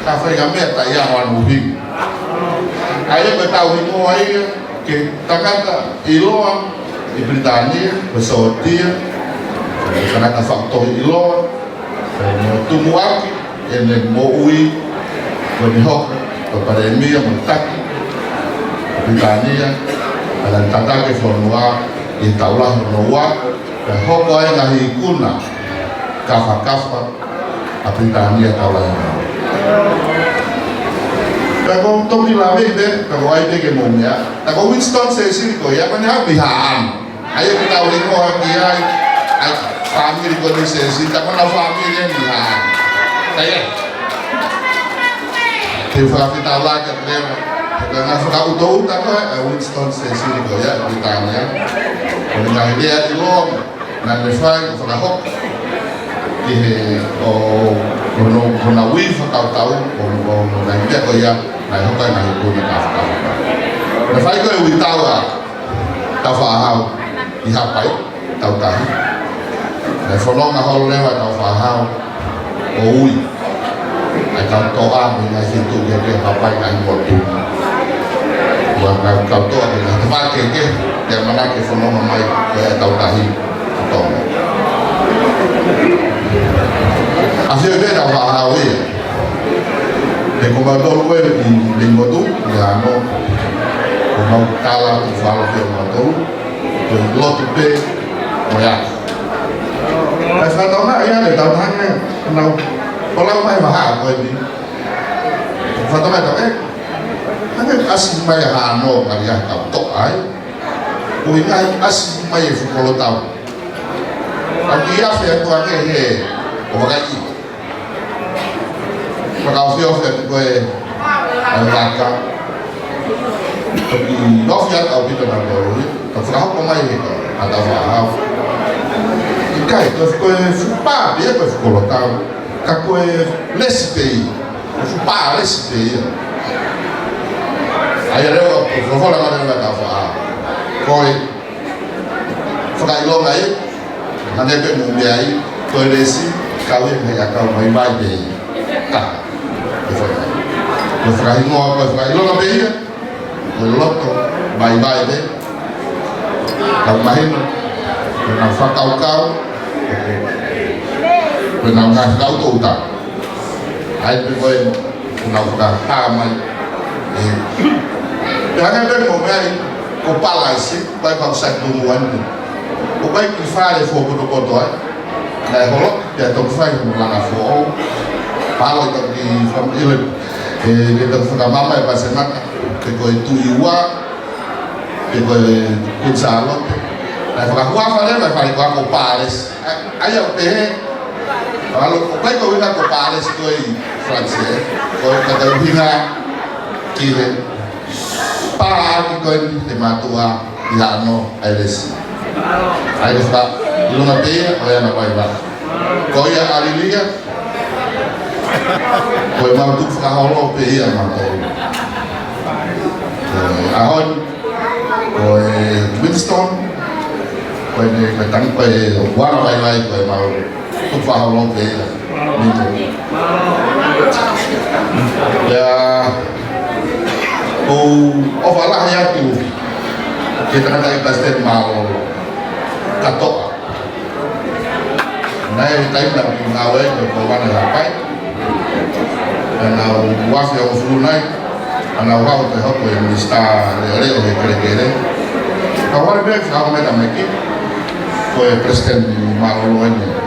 ka fai ha meʻa taʻe ʻi ai hano ʻuhinga. ʻA ia ko e tau hingoa ia, ki he tangata ʻiloa ʻi Pilitānia, ko Sōtia, ko e tangata faʻu tohi ʻiloa, ko e tumuʻaki ʻene moʻui, ko ʻene hoko ko e palēmia mo e taki ʻo Pilitānia, pea ne tataki e fonua ʻi he Tau Lahi hono ua, pea hoko ai e ngaahi ikuna kafakafa ʻa Pilitānia Tau Lahi hono ua. Pea ʻoku ou toki lave pē, pea ʻoku ʻai pē ke mou meʻa, tā ko Winston Sesili ko ia, ko ʻene haʻu mei Haʻano. ʻA ia ʻoku tau hingoa ki ai, ʻa e fāmili ko eni Sesili, tā ko honau fāmili eni mei Haʻano. Tā ia. Te u fakafetaulaki atu leva, he ko e ngaahi fakaʻutoʻuta ko ē ʻa Winston Sesili ko ia, Pilitānia. Ko e ngaahi lea ʻiloa naʻa ne fai ʻo fakahoko ʻi he ʻo, ʻo hono, hono ui fakakautau ʻo, ʻo, ʻo e ngaahi meʻa ko ia naʻe hoko ai e ngaahi ikuna kafakafa. Naʻe fai ko e uitau ʻa Tāufaʻāhau ʻi Haʻapai, Tautahi. Naʻe fononga holo leva ʻa Tāufaʻāhau ʻo ui ʻa e kau toʻa mei he ngaahi feituʻu kehekehe ʻo Haʻapai, ngaahi motu. Ua ngaahi kau toʻa mei he ngaahi tapa kehekehe, ʻi he ʻamanaki ke fononga mai ko e Tautahi ʻo Tonga. ʻAfio pē Tāufaʻāhau ia. He ko mautolu ko ē ʻi, ʻi he motu, ʻi Haʻano, ko mau tala ʻoku falo pē mautolu, ko e lotu pē mo e ʻaho. Kae fakatokangaʻi ange, tau hangē, nau, ʻo lau mai vahaʻa ko eni. Fakatokangaʻi tau, ē, hangē ʻasi mai ʻa Haʻano, ngaahi kau toʻa ai. ʻOku ʻi ai ʻasi mai e fukolotau. Ka kiʻi afe atu ange he, ʻo vakai. Fakaofiofi atu ko ē ʻa e laka. Toki ofi atu ʻaupito nautolu ia. Ka fakahoko mai he ka, ʻa Tāufaʻāhau. ʻIkai, ko e, ko e fuʻu pā pē ia ko e fukolotau. Ka ko e lesi pē ia. Ko e fuʻu pā lesi pē ia. ʻA ia leva, ko e folofola mai leva ʻa Tāufaʻāhau. Ko e fakaʻilonga ia, hangē pē mo e meʻa ia, ko e lesi, kau ia he ʻakau vaivai pē ia. Ka, ko e faka-, ko e fakahingoa, ko e fakaʻilonga pē ia, ko e loto vaivai pē. Ka mahino, ko ʻenau fakakaukau, ko ʻenau ngaahi fakaʻutoʻuta. ʻAi pē ko ē, ʻenau fakahā mai. ʻE. Pea hangē pē mo e meʻa ia, ko Palaisi, ʻoku ʻi ai e kau sai tumu ʻanenai. ʻOku ʻi ai e kiʻi fale fakapotopoto ai. Naʻe holo, pea toki fai hono langa foʻou. Palo ʻi toki fam-, ʻile, ʻe, ʻe toki fakamamaʻo e Palaisi mata, pe ko e Tuʻi Ua, pe ko e Kuini Sālote. Naʻe fakahuafa leva e fale ko ia ko Palaisi. ʻA, ʻa ia ʻoku pehē, ʻa lo, ʻoku ʻikai ko e ʻuhinga ko Palaisi ko ē ʻi Falanisē, ko e kata ʻuhinga ki he pā ʻaki ko eni he mātuʻa ʻi Haʻano ʻa e lesi. ʻA ia ko e fakaʻilonga pē ia ʻo ʻena vaivai. Ko ia ʻa Lilia, ko e mau tukufakaholo pē ia mautolu. Ko e ʻaho ni, ko e Winston, ko ʻene, ko e tang-, ko e ʻuhinga vaivai, ko e mau tukufakaholo pē ia. Mito. Pea ʻoku ou ʻofa lahi atu ki he tangataʻeiki palesiteni mālōlō, Katoa. Naʻe ʻi ai e taimi naʻá ku ngāue ai ko e Kōvana ʻi Haʻapai. Pea naʻá ku afe ʻo fulu nai, pea naʻá ku haʻu ʻo toe hoko ko e Minisitā Leʻoleʻo he kelekele. Ka u ʻalu pē ki he fakaʻaho mai tamaiki, ko e palesiteni mālōlō eni ʻo e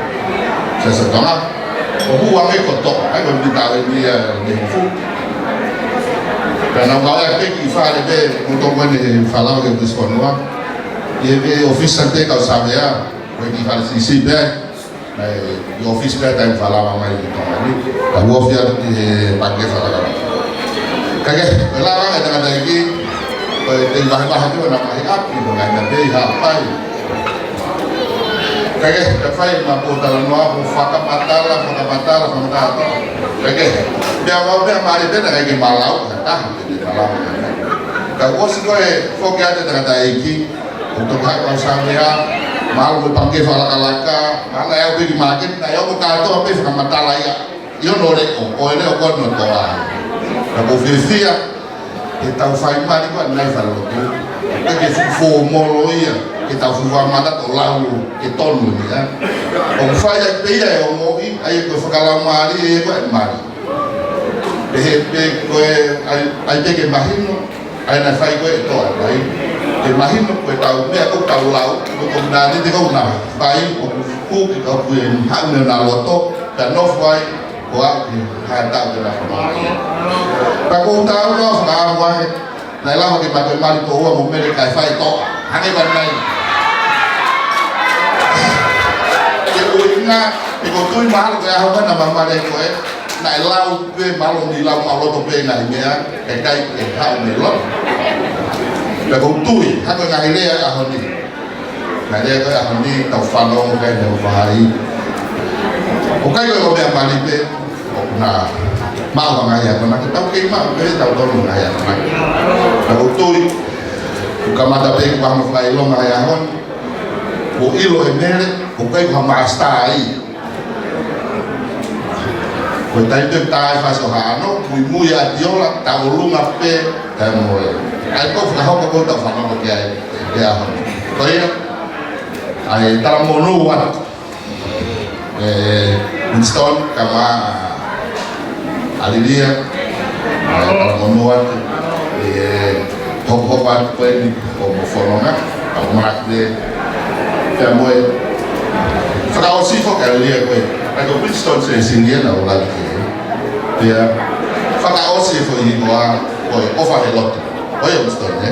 Siasi ʻo Tonga, ʻo hū ange ko Toʻa, ʻa ia ko e minita eni ia ʻi he fuʻu. Pea naʻá ku ngāue ai pē ki he fale pē, mo toko eni he falava ke pisi fonua. ʻI he ʻofisi ʻa e kau savea, ko e kiʻi fale siʻisiʻi pē, naʻe ʻi he ʻofisi pē taimi falava mai ki Tonga ni. Ka u ofi atu ki he pangikē fakalaka. Ka ke, ko e lava e tangataʻeiki, ko e tei vahevahe pē ʻo na mahi ʻapi, ko e ngaahi meʻa pē ʻi Haʻapai. Ka ke, ka fai ma po talanoa, ko fakamatala, fakamatala, fakamatala. Ka ke, meʻa vau meʻa mali pē na ka ke malau, ka taha, ke te malau. Ka ʻosi ko e foki atu e tangataʻeiki, ʻo toki haʻu kau savea, mahalo ko e pangikē fakalakalaka, mahalo ʻe aʻu pē ki māketi, naʻe ʻomai kātoa pē fakamatala ia, ʻi hono leʻo, ʻo e leʻo ko eni ʻo Toʻa. Ka ʻoku ou fiefia, ʻetau fai mali ko eni ʻi he falelotu. ʻIkai ke fuʻu fōmolo ia, ke tau fuʻu fakamatala ʻo lau ke tonu ia. ʻOku fai ai pē ia e ongoʻi, ʻa ia ko e fakalaumālie, ʻa ia ko e mali. Pehē pē ko e ʻai, ʻai pē ke mahino, ʻa ia naʻe fai ko ē ʻe Toʻa, ʻai. Ke mahino ko ʻetau meʻa ʻoku tau lau, ko e kovinānite ʻoku na fai, ʻoku hū ki he ʻoku ʻi ai e haʻu mei hona loto, ka nofo ai, ko au ki ha taʻu ke na fakamoʻoni. Ka ʻoku ou tau lau fakaʻamu ai, naʻe lava ke ma toe mali ko ua mo Mele kae fai ʻe Toʻa. Hangē ko eni. Ke ʻuhinga, ʻoku ou tui mahalo ko e ʻaho ko ē naʻá ma mali ai ko ē, naʻe lau pē mahalo ni lau maʻuloto pē ngaahi meʻa, ʻikai ke haʻu mei loto. Pea ʻoku ou tui, hangē ko e ngaahi lea ʻo e ʻaho ni. Ngaahi lea ko ē ʻo e ʻaho ni, tau fanongo ki ai mo fai. ʻOku ʻikai ko e meʻa mali pē, ʻoku na maʻu ha ngaahi akonaki, tau kei maʻu pē ʻe tautolu ngaahi akonaki. Pea ʻoku ou tui, ʻoku kamata pē ʻeku ʻaho fakaʻilonga he ʻaho ni, ʻo ʻilo ʻe Mele, ʻoku ʻikai ko ha māsitā ia. Ko e taimi pē tā e fasi ʻo Haʻano, muimui ʻa Tiola, tau ʻolunga pē, taimi mo e. ʻA ia ko e fakahoko ko ē ʻetau fanongo ki ai, ʻi he ʻaho ni. Ko ia, ʻa e talamonū atu. ʻE, Winston, kae ʻumaʻā ʻa Lilia, ʻa e talamonū atu, ʻi he hokohoko atu ko eni, ʻo mo fononga, ka ʻoku malaki pē, pea mo e, fakaʻosi foki ʻa Lilia ko ē, ʻa ia ko Winston Sesiliana ʻo lali ke, pea, fakaʻosi e foʻi hingoa, ko e ʻOfa he Lotu, ko e Winston, ē?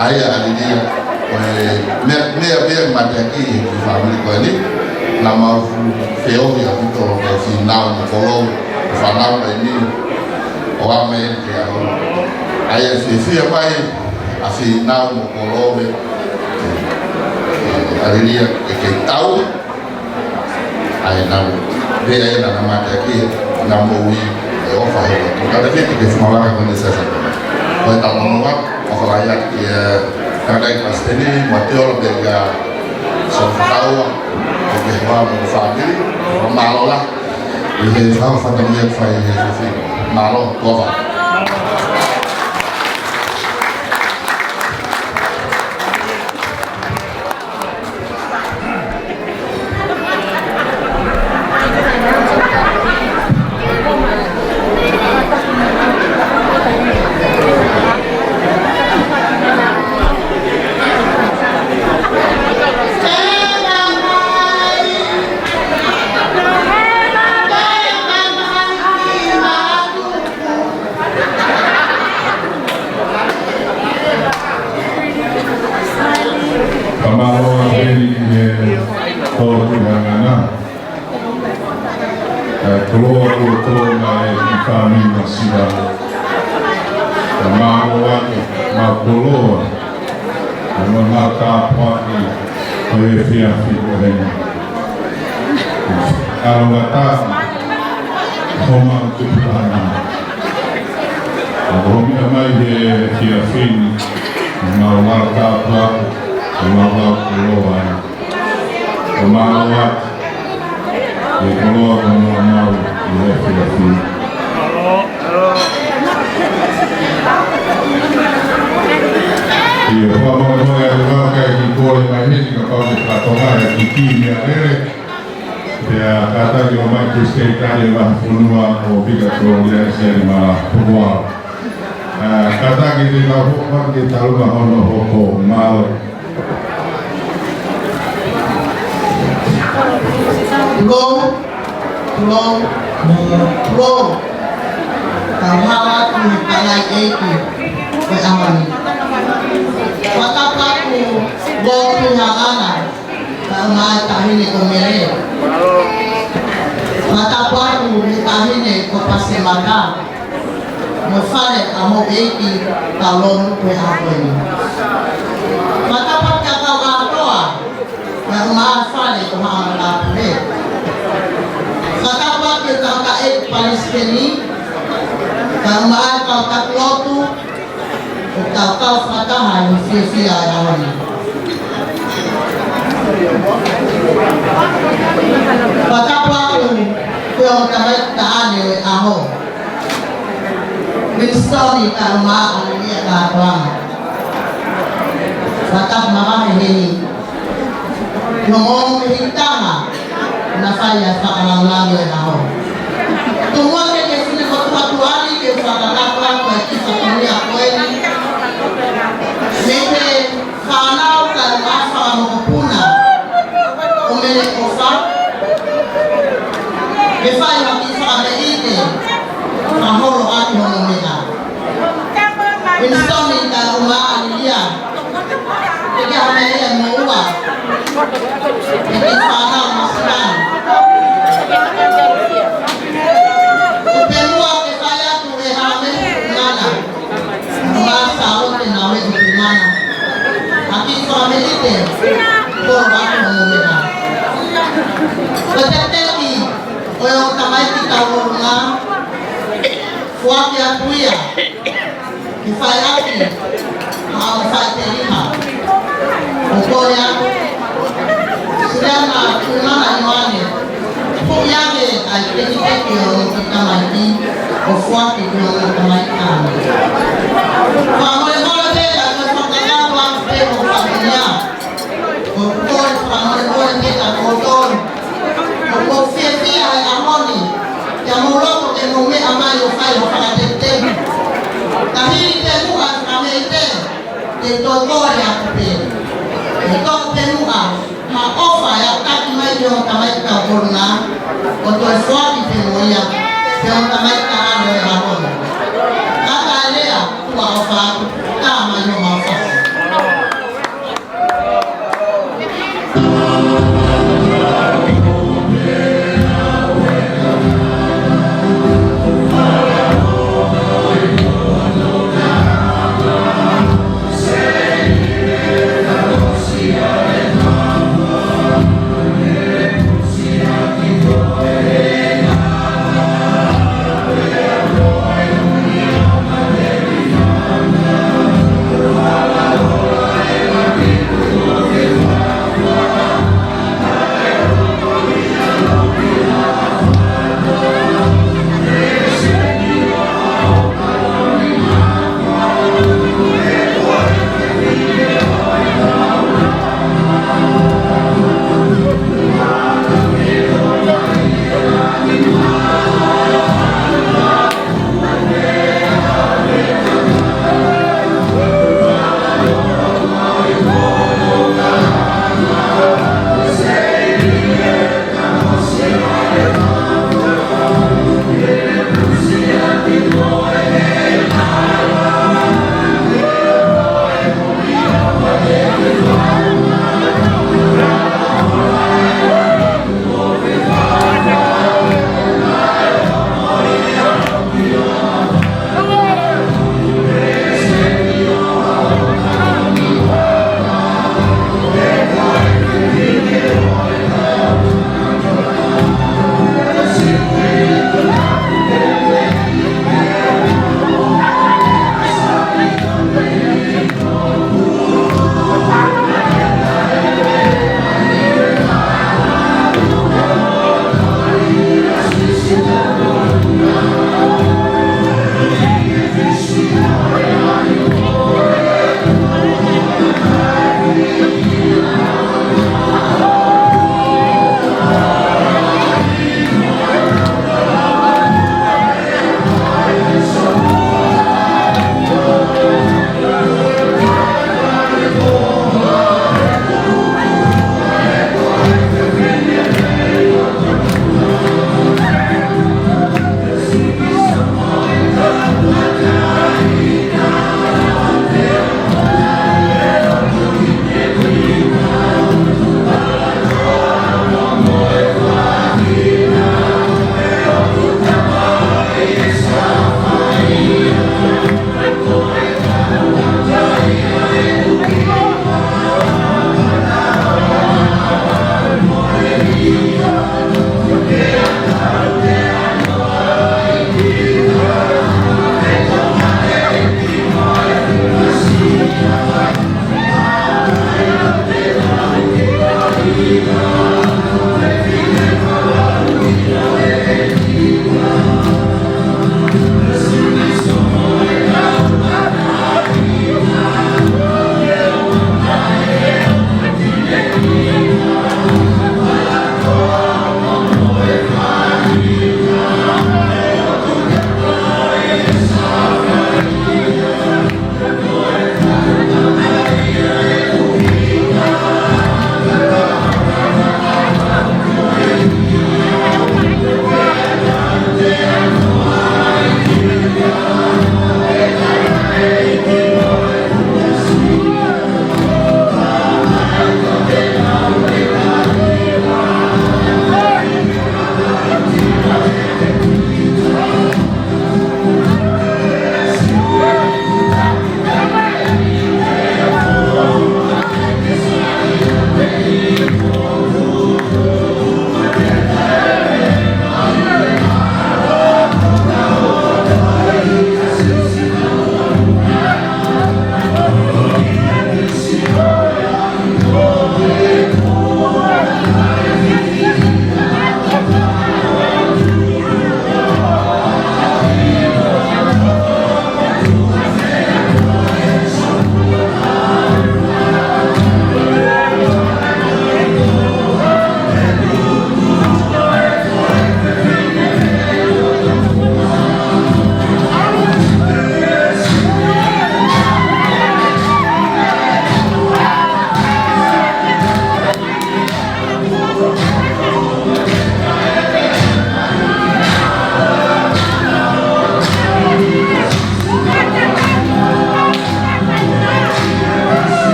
ʻA ia ʻa Lilia, ko e meʻa, meʻa pē ia mateaki ʻi he kiʻi fāmili ko eni, naʻa mau feohi ʻaupito ʻa Fīnau mo Kolou, ʻa e fānau ko eni, ʻo aʻu mai ki he ʻaho ni. ʻA ia fiefia mai ʻa Fīnau mo Kolou ē, ʻa Lilia ʻe kei tau, ʻa ia naʻa, pea ʻe naʻa na mateaki, naʻa mo ui, ʻe ʻOfa he Lotu. Ka te fiti ke fumavaka ko eni Siasi ʻo Tonga. Ko e talamonū atu, ʻofa lahi atu ki he, ē, tangataʻeiki palesiteni, mo Tiola pea kia Solo Fakaua, ʻo ke hoa mo e fāmili, ʻo mālō lahi, ʻi he fakafatongia fai he fifi. Mālō, tuʻa ʻofa. Fakamālō atu eni ki he tō ki he ngana. ʻA e koloa kuo tō mai ʻi he fāmili Masiva. Fakamālō atu, mau koloa. Mau, mau tāpuaki, ko e efiafi ko eni. ʻAlongataʻa, homau tupuʻanga. ʻOku ʻomai he efiafi ni, mau lava tāpuaki, mau lava koloa ai. ʻOku mau ʻoatu e koloa ko eni ʻoku mau ʻIo, fakamolemole atu kau kakai, kiʻi kole mai heni kapau te ke fakatonga e kiʻi meʻalele. Pea kātaki ʻo ʻomai ki he Sekelitali ʻo e Vahefonua ko Vika Tololia ʻEseli Mala Pukuau. Ā, kātaki te tau hoko atu ki he taʻu hono hoko mālō. Tulou, tulou, tulou. Tau hala atu ki he tangataʻeiki ʻo e ʻaho ni. Fakatapu atu, Lord Tuʻihaʻana, kae ʻumaʻā e Taʻahine ko Mele. Fakatapu atu ki he Taʻahine ko Pasemata, mo e fale ʻa houʻeiki kae ʻumaʻā e ʻaho ni. Fakatapu atu ki he kau ʻātoa, kae ʻumaʻā e fale ko Haʻa Matāpule. Fakatapu atu ki he tangataʻeiki palesiteni, kae ʻumaʻā e kau taki lotu, ʻoku tau kau fakataha ʻi he fiefia ʻo e ʻaho ni. Fakatapu atu ki he ongo tamaiki taʻane ʻo e ʻaho, Winston kae ʻumaʻā ʻAlilia Kātoanga. Fakatapu mavahe heni ki he ongo mehikitanga naʻa nau fai ʻa e fakalāngilangi ʻo e ʻaho. Tuku muʻa ke ke sini ko tuʻa tuʻa ni ke fakakakato atu e kiʻi fatongia ko eni. Mei he fānau kae ʻumaʻā e fakamokopuna ʻo Mele ʻOfa, ke fai ha kiʻi fakameʻite, fakaholo ʻaki hono meʻa. Winston kae ʻumaʻā ʻAlilia, ʻe ke hame ia mo ua, ʻe ke fānau masikani. ʻO pē muʻa ke fai atu e hame mana. Masa o te nau e ʻutumana. ʻA e kiʻi fakameʻite, ko e vaku mo mena. Ko e tēteki ʻo e ongo tamaiki tau ʻolunga, foaki atu ia ke fai ʻaki ʻa e ongo faʻiteliha. ʻO kole atu, Suleana Tuʻimana Ioane, foaki ange ʻa e tekiteki ʻo e ongo kiʻi tamaiki, ʻo foaki ki he ongo tamaiki taʻane. Fakamolemole pē ʻa e fakakakato atu pē mo e fatongia. ʻOku ou fakamolemole pē kiate kimoutolu ʻoku mou fiefia he ʻaho ni, ke mou loto ke mou meʻa mai ʻo fai hoʻomou fakatetemu. Ka hili pē muʻa e fakameʻite, te u toe kole atu pē. Ke toʻo pē muʻa ha ʻofa ʻe aʻutaki mai ki he ongo tamaiki tau ʻolunga, ʻo toe foaki pē mo ia ki he ongo tamaiki taʻane ʻo e ʻaho ni. Ka ʻi ai ha lea, tuʻa ʻofa atu, tā mai homau ʻofa.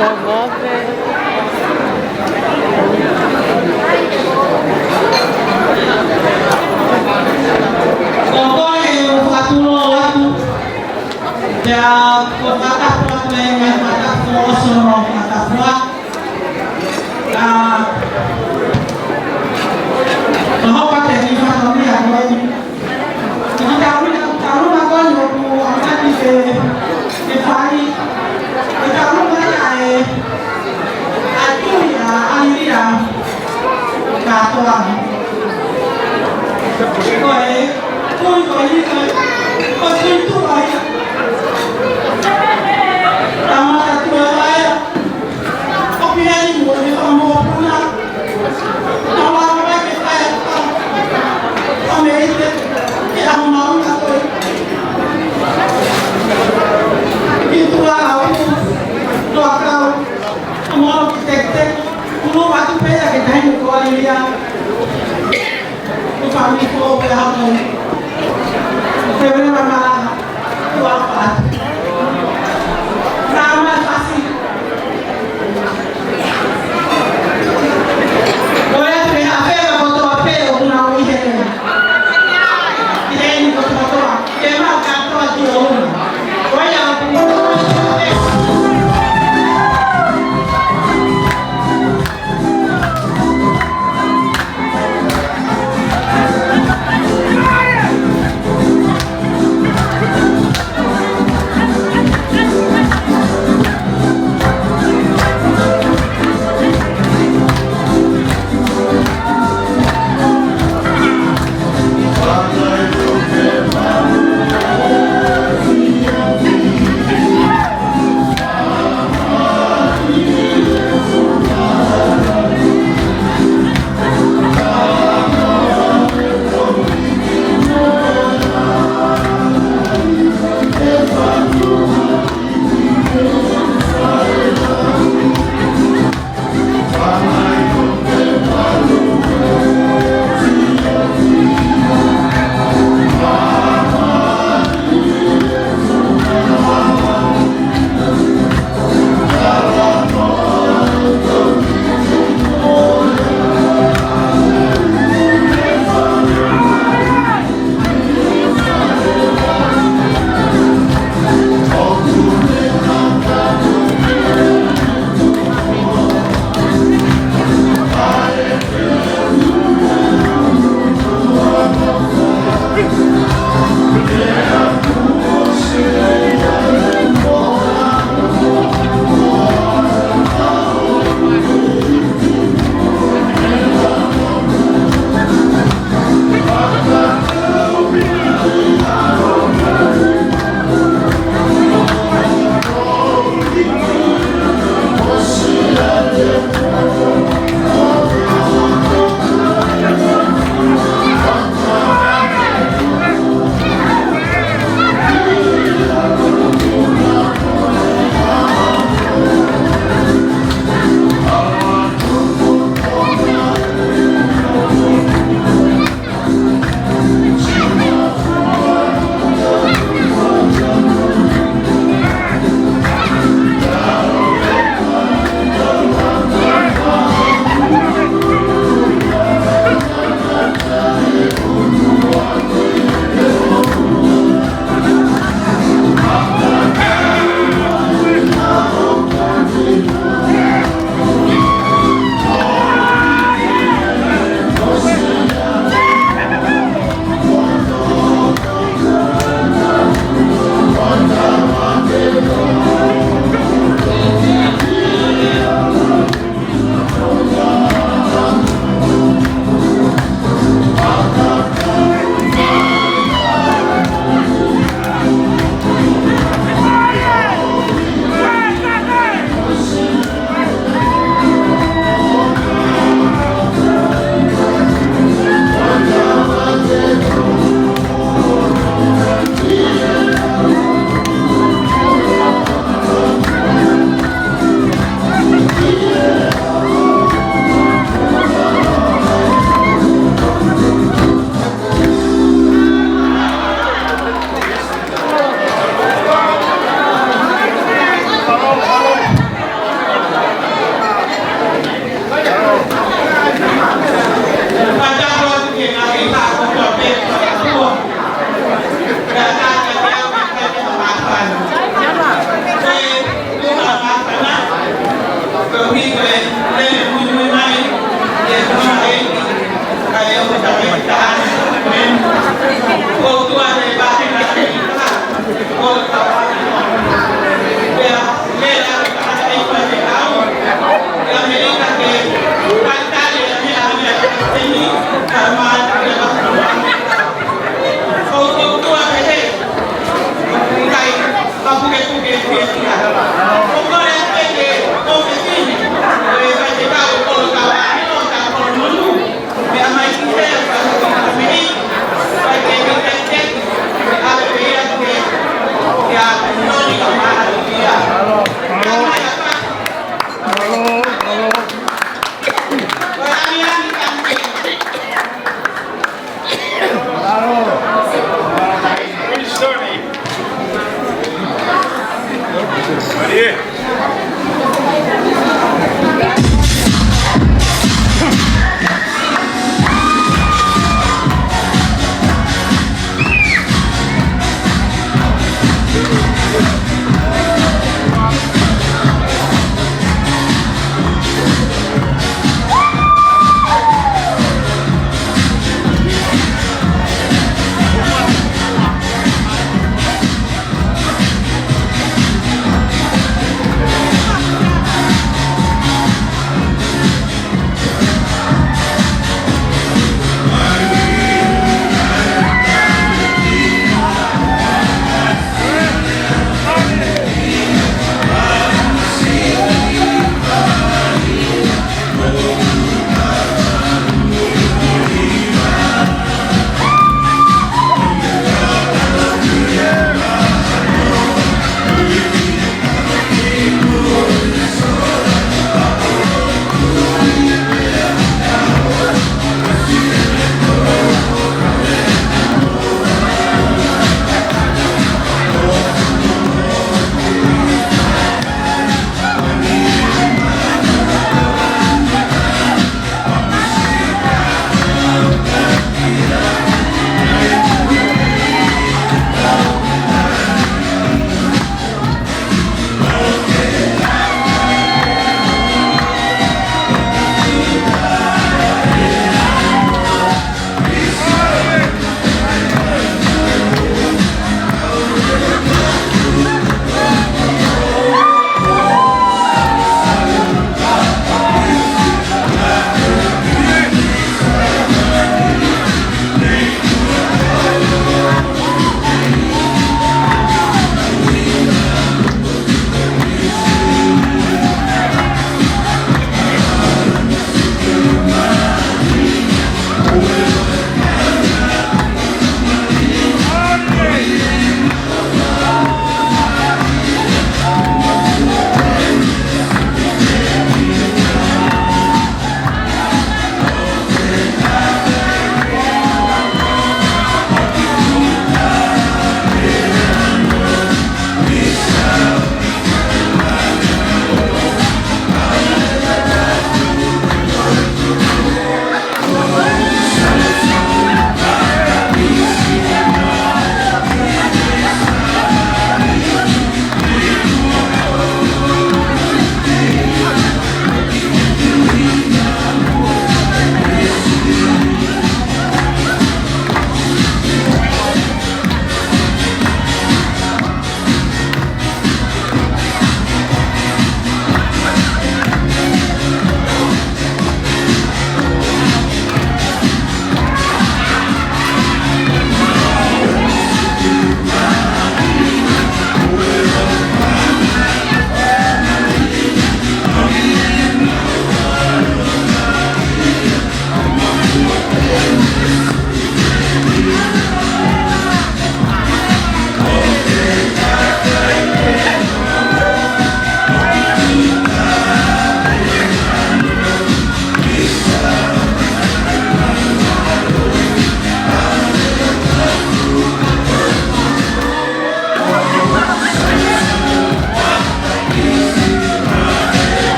Ko koe ʻe fakatulou atu, pea ko fakatapu atu e ngaahi fakatapu ʻosi hono fakatapu. ʻA, ko hoʻo pate ni fakatapu ia ko eni. Ko e taʻu ni, taʻu ni ko eni ʻoku ʻamanaki ke, ke fai. Ko e taʻu ni ʻa e, ʻa e tui ʻa ʻAlilia kātoa. Ko e tui ko eni, ko e, ko e tui tuʻa ia. Tangata tuʻa ia. ʻOku ʻi ai mo e fakamokopuna. Tau lava mai ke fai ʻa e fakameʻite ki he ʻaho mahuʻinga ko ē. Ki tuʻa au, tuʻa kau, ʻa Molo ki Tekiteki, kulu atu pē ia ki he taimi ko ʻAlilia. Ko e fāmili foʻou pē ʻa e hau. Ko e mele mama. Ua pat. Sama pasi. Ko e atu e afea kotoa pē ʻoku nau ʻi heni. ʻI heni kotoa. Ke mau kātoa ki ʻolunga. Ko ia ʻoku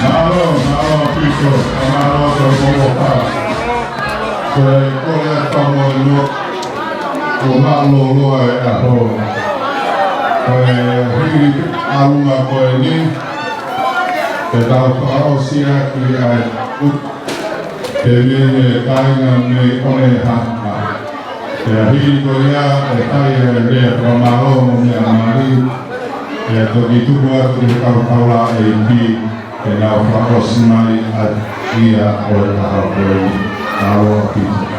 Mālō, mālō, Piko, mālō, tau mō. Ko e Ko ia ka mo e no, ko mālōlō e ʻaho. Ko e hili ʻalunga ko eni, ke tau fakaʻosi ʻaki ʻa e ʻuta, ke mei he kāinga mei ʻOnehana. Pea hili ko ia ʻe fai e lea fakamālō mo e meʻa mali, pea toki tuku atu ki he kau taulaʻeiki, ke nau fakaʻosi mai ʻa e ia ʻo e ʻaho ko eni. Mālō ʻaupito.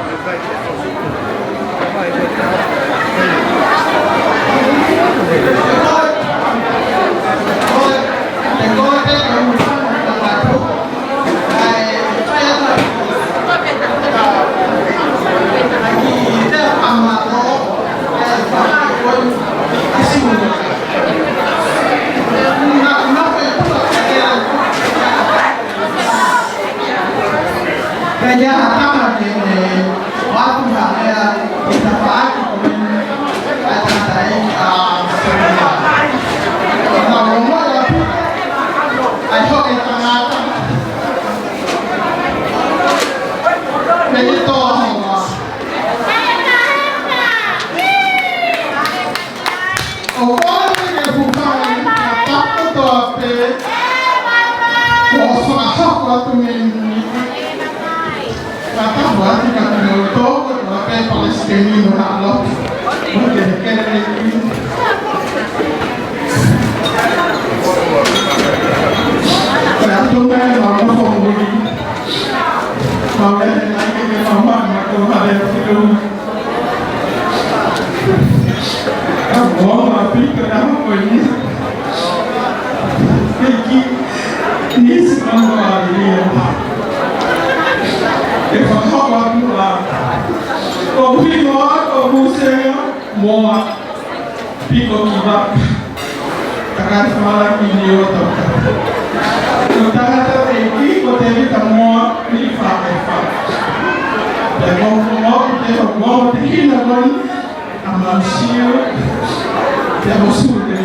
Pea ʻi he ʻaho ni, ʻoatu ha lea ʻi he tafaʻaki ko eni ʻa e tangataʻeiki ʻa Sēmia. Naʻa mo ʻaupito ʻa e hoko e tangata. Mei he tō honga. ʻOku ou kole ke u hūfanga he tapu kotoa pē kuo fakahoko atu mei muli. Ka tapu atu ka kimoutolu kotoa pē palesiteni mo e ʻaloʻofa. Mo e kelekele. Ko e ʻatu mei he ʻaloʻofa muli. Mau ʻeke mai ke ke mau maʻu ma ko hale o fiu. Ka ʻoku ou ʻofa ʻaupito he ʻaho ko eni. ʻEiki, nisi mano a ia. ʻE fakahoko atu ā. Ko Hinoa, ko Musea, Moa, Piko ki Vaka. Kakai Falaki ni o tau. Ko tangata ʻeiki ko Tēvita Moa ni Fakefa. Pea ko Moa, pea ko Moa, te hina kon, ʻa Mansio, pea ko Sule.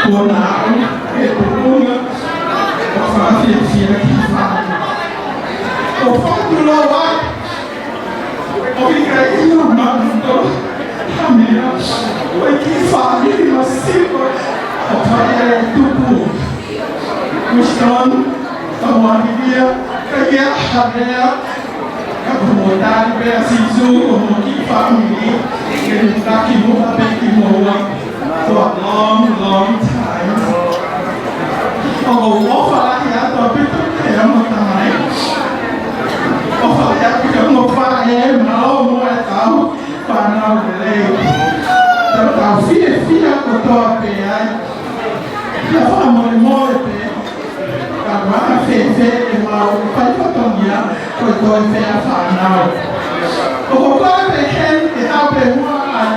Ko na au, e tukunga, ʻo fakafiefia ki fā. ʻO fakatulou atu, ʻo ʻikai ʻilo mautolu ha meʻa, ʻo e kiʻi fāmili masiva ʻo Faʻē Tupu. Winston, ka mo Olivia, ka ia Havea, ka ko mo tali pē ʻa Sīsū, ko mo kiʻi fāmili, ke ne taki mo ka pē ki mo ua. For a long, long time. ʻOku ou ʻofa lahi atu ʻaupito ki he ongo tamai. ʻOfa lahi atu ki he ongo faʻē, mālō mo e kau fānau lelei. Tau tau fiefia kotoa pē ai. Pea fakamolemole pē, ka ʻoku ʻikai fēfē ʻemau fai fatongia, ko e toe fē ʻa fānau. ʻOku ou kole pē heni ke haʻu pē muʻa ai,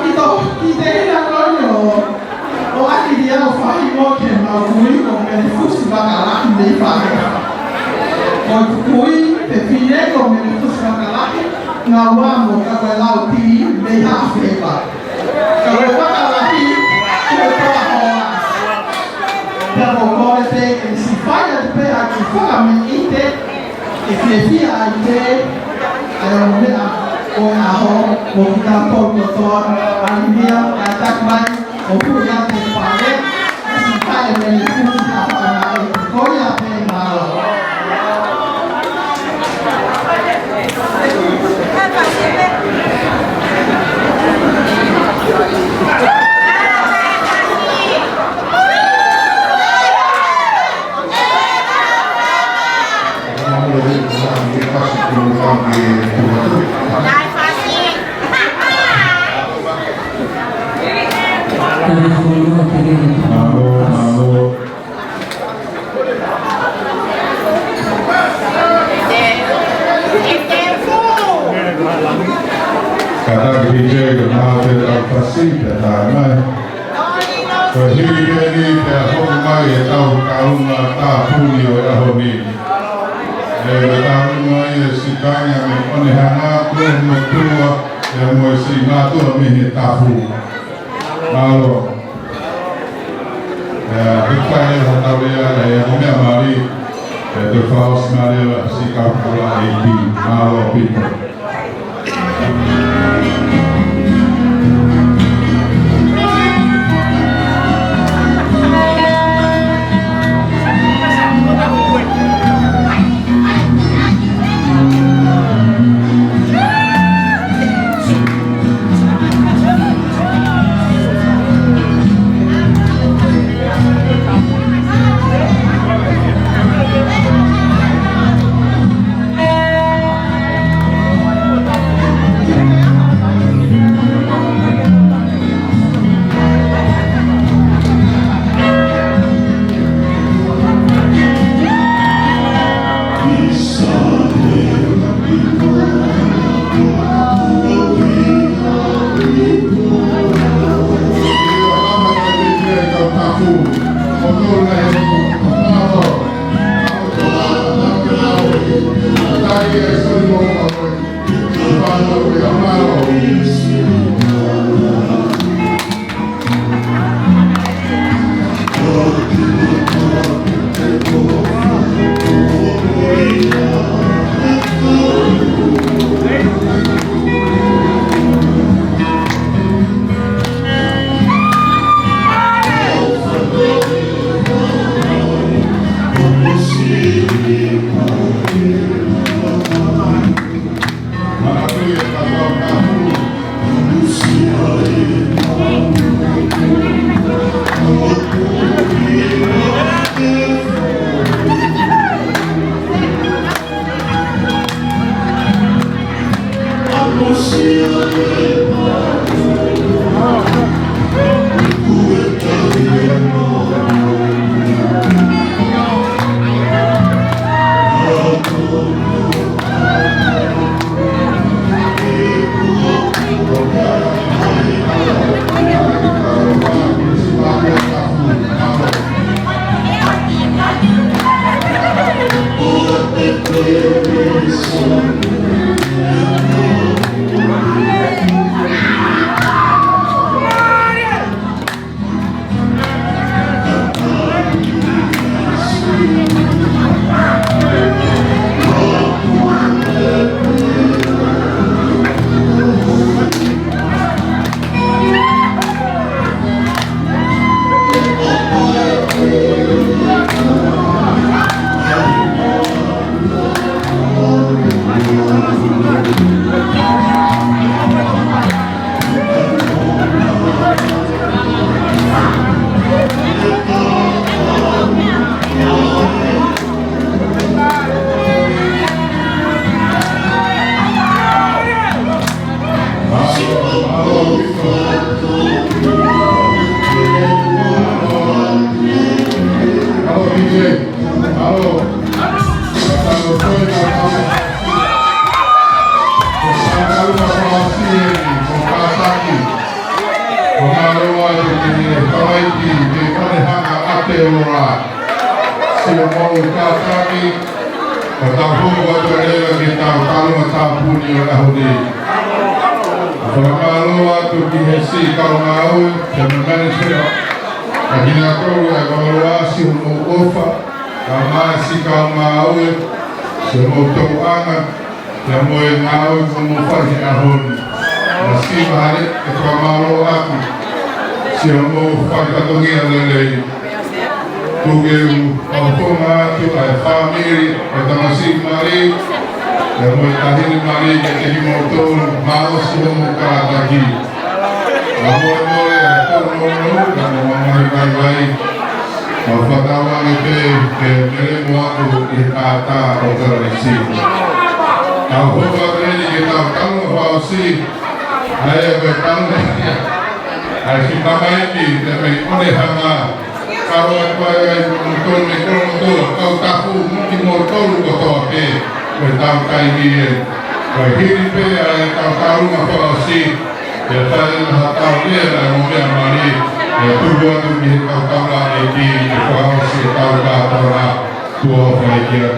ʻi to, ki te ina kono, ʻo ʻAlilia ʻo fai mo ke mau kui ko Melefusi Vakalahi mei Fakefa. Ko e kui, pē fine ko Melefusi Vakalahi, ngāue mo ka ko e lau tī mei Haʻafeiva. Ka ko Vakalahi, ko e toa hoa. Pea ʻoku ou kole pē ke siʻi fai atu pē ʻa e kiʻi fakameʻite, ke fiefia ai pē ʻa e ongo meʻa ʻo e ʻaho, mo kitautolu kotoa, ʻAlilia, kae taki mai, ʻo puli atu e pale, ke siʻi fai e Melefusi Vakalahi, ko ia pē, mālō. Mālō, mālō. Kātaki pē ke mau te tau fasi pē tā mai. Ko e hili pē eni pea hoko mai e tau kaunga tāpuni ʻo e ʻaho ni. ʻE tāpuni mai e siʻi kāinga mei ʻOnehana, ko e motuʻa, ʻe mo e siʻi mātuʻa mei he tafu. Mālō. ʻIa, ʻe fai e hotau lea, ʻe mo meʻa mali. ʻE toe fakaʻosi mai leva siʻi kau puleʻanga ʻeiki, mālō ʻaupito. Ko e mālō atu ki he tamaiki, ki he Onehanga ʻAotearoa. Siʻomou kātaki, ka tau hoko atu leva ki heʻetau taʻaloga tāpuni ʻo e ʻaho ni. Fakamālō atu ki he siʻi kau ngāue, ki he management, ʻa kinautolu ʻa e mālō ʻa siʻomou ʻofa, kae ʻumaʻā siʻi kau ngāue, siʻomou tokanga, pea mo e ngāue kuo mou fai he ʻaho ni. Masiva hale, ʻe fakamālō atu siʻomou fai fatongia lelei. Tuku ke u ʻofa atu ʻa e fāmili ʻo e tamasiʻi mali, pea mo e taʻahine mali kiate kimoutolu, mālō siʻomou kātaki. Kae molemole ʻa e kounou, kae mo e mamahi vaivai. Mau fakatauange pē ke melemo atu ʻi he kātā ʻo Kalaisi. Tau hoko atu eni ki heʻetau taʻaloga fakaʻosi. ʻA ia ko e taʻaloga ʻa e siʻi tamaiki, te mei Onehanga. Kau atu ai ʻa kimoutolu mei Kolomotuʻa, Kautafu, mo kimoutolu kotoa pē. Ko ʻetau taimi ē. Ko e hili pē ʻa ʻetau taʻaloga fakaʻosi. Pea fai ʻe ha tau ia ʻa e ongoongo mali, ʻe tuku atu ki he kau taulaʻeiki, ke fakaʻosi ʻetau kātoanga, tuʻa fai kia.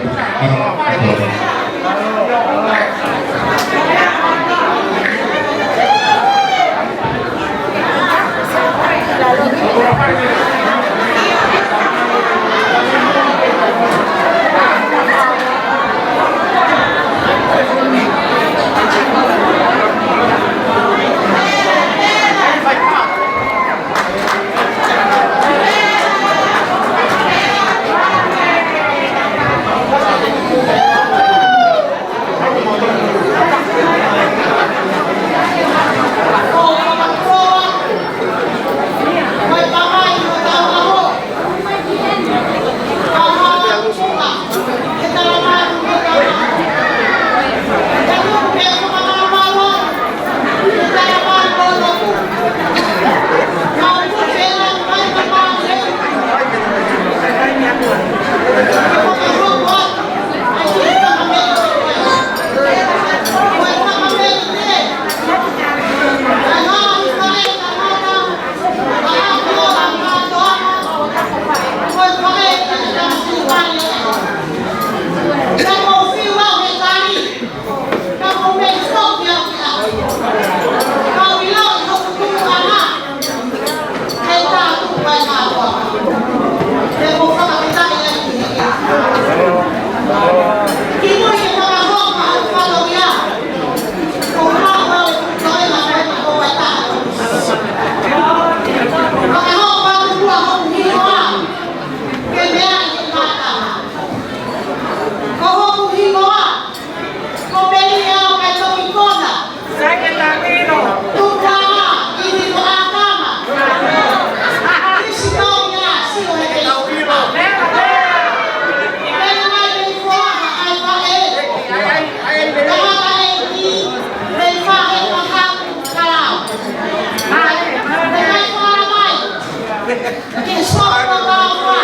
Ke soko lava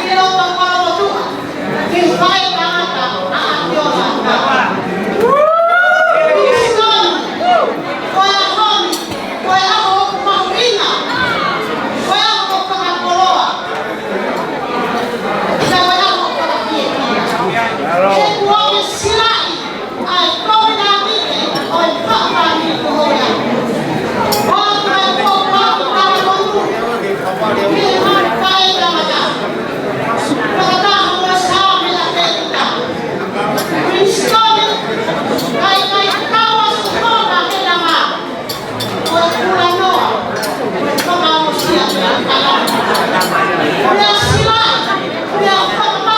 ki loto Kolomotuʻa, ke fai tangata ʻa ʻAkiola. Pīsoni, ko e ʻaho ni, ko e ʻaho ʻoku mahuʻinga, ko e ʻaho ʻoku fakakoloa, pea ko e ʻaho ʻoku fakafiefiaʻi. He kuo ke silaʻi ʻa e kovinānite ʻo e faʻa fāmili ko hoʻo ʻea. ʻOatu e kuo kuo ʻatu tala monū. Mei he manu kae tangata. Fakataha mo Saame ʻa Pēvita. Princeton, kae kae kaua sukona he lama. Ko e kulanoa, ko e fakaʻosi ʻa e kalama. Ko e sila, ko e fakama,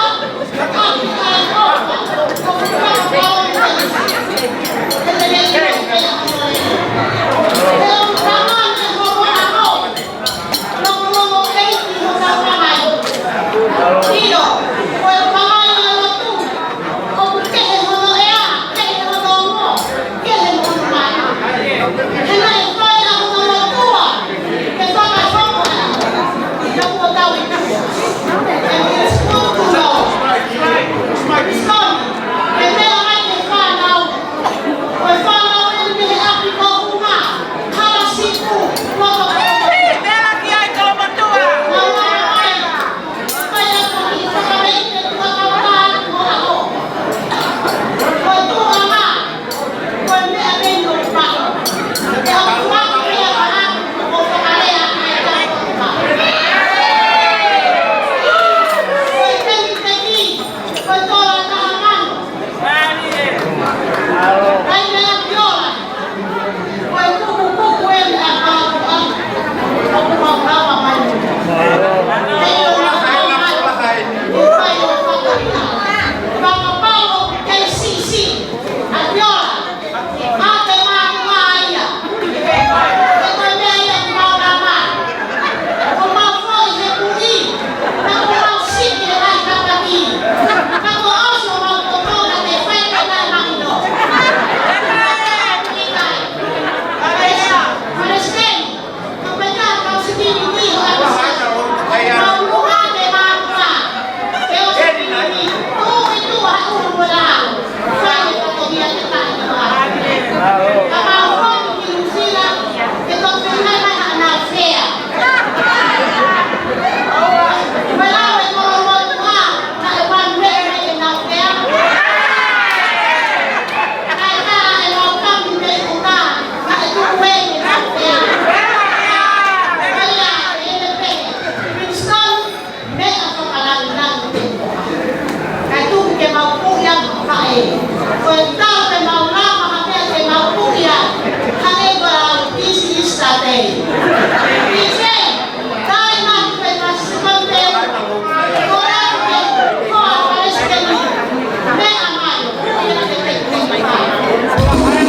Meʻa fakalangilangi te koa. Kae tuku ke mau puʻi atu ʻa e. Ko e tau te mau lava ha meʻa te mau puʻi atu. Hangē ko e lau, this is the day. This day. Taina pe ka sikonte. Ko e lau ke ko a palesiteni. Meʻa mai. Puʻi atu ke te puʻi mai.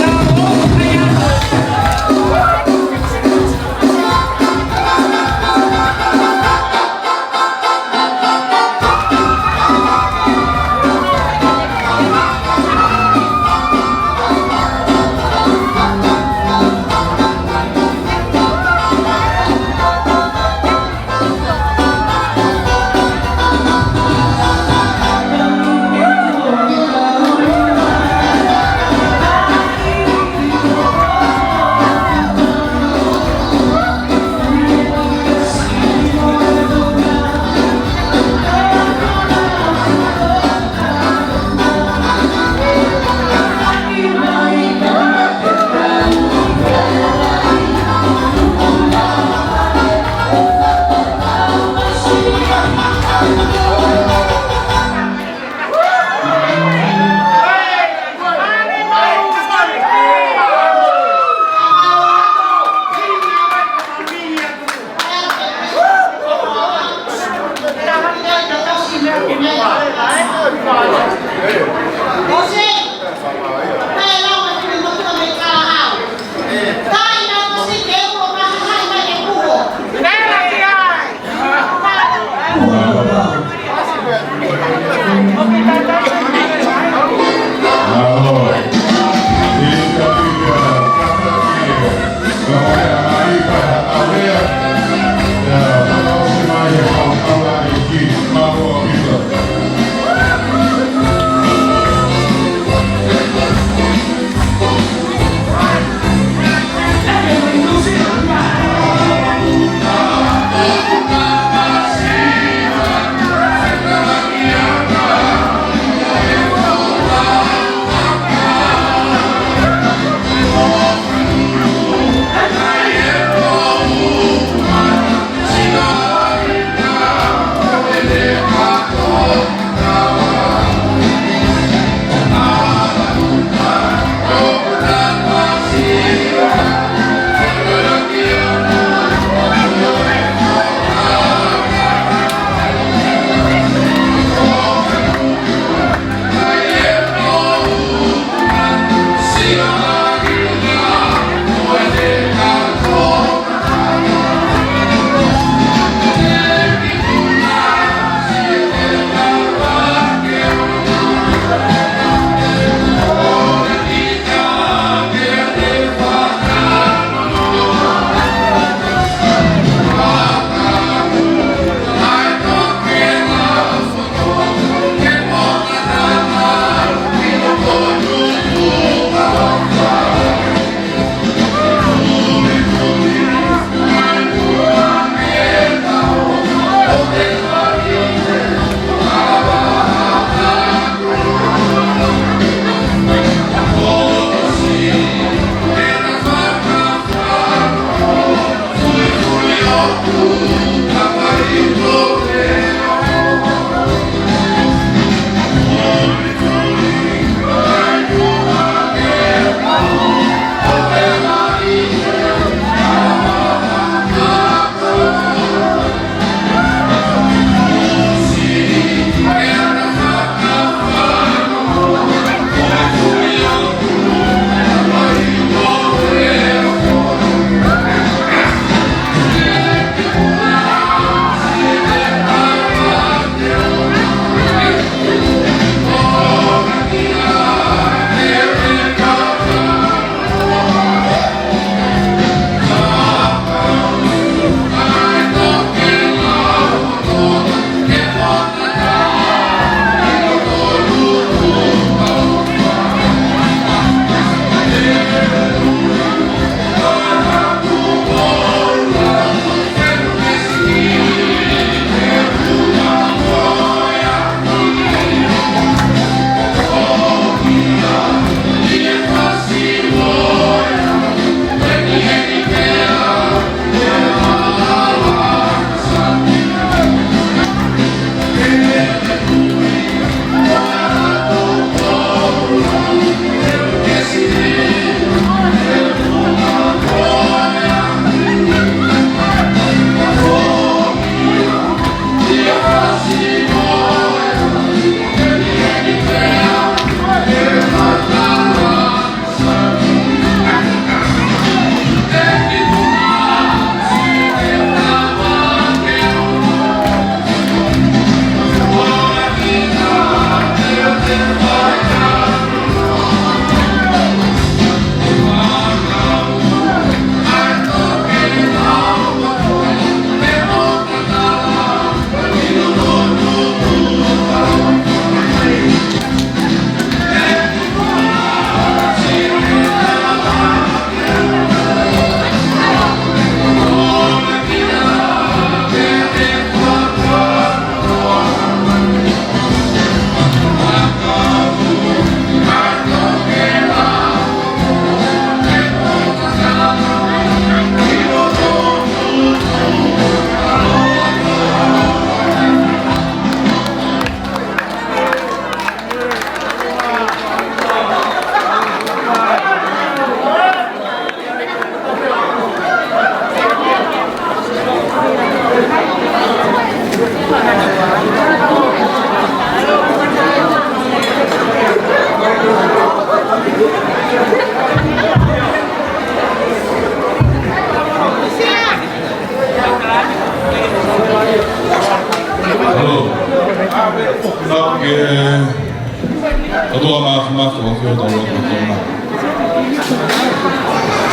Fiu tau loto tona.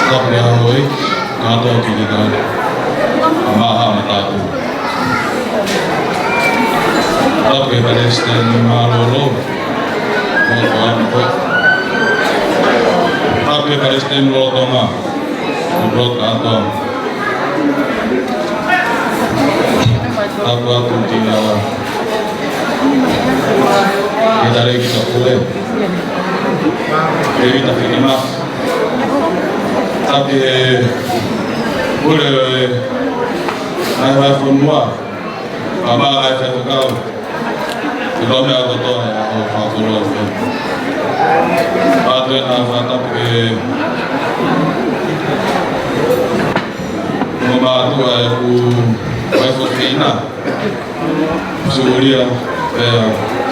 Tapu ʻa e houʻeiki, kātoa ki he kau. Maha matapu. Tapu ki he palesiteni mālōlō. Tapu ki he palesiteni lolotonga. Tapu atu ki he, ʻa, ki he talēkita pule. Tēvita Fikimafi. Tapu ki he pule ʻo e ngaahi vahefonua. Kae ʻumaʻā e faifekau. Ki he kau meʻa kotoa ʻo e fakakoloa. Pea toe ʻoatu e fakatapu ki he ongo mātuʻa ʻeku vaifofina. Sulia, ʻa,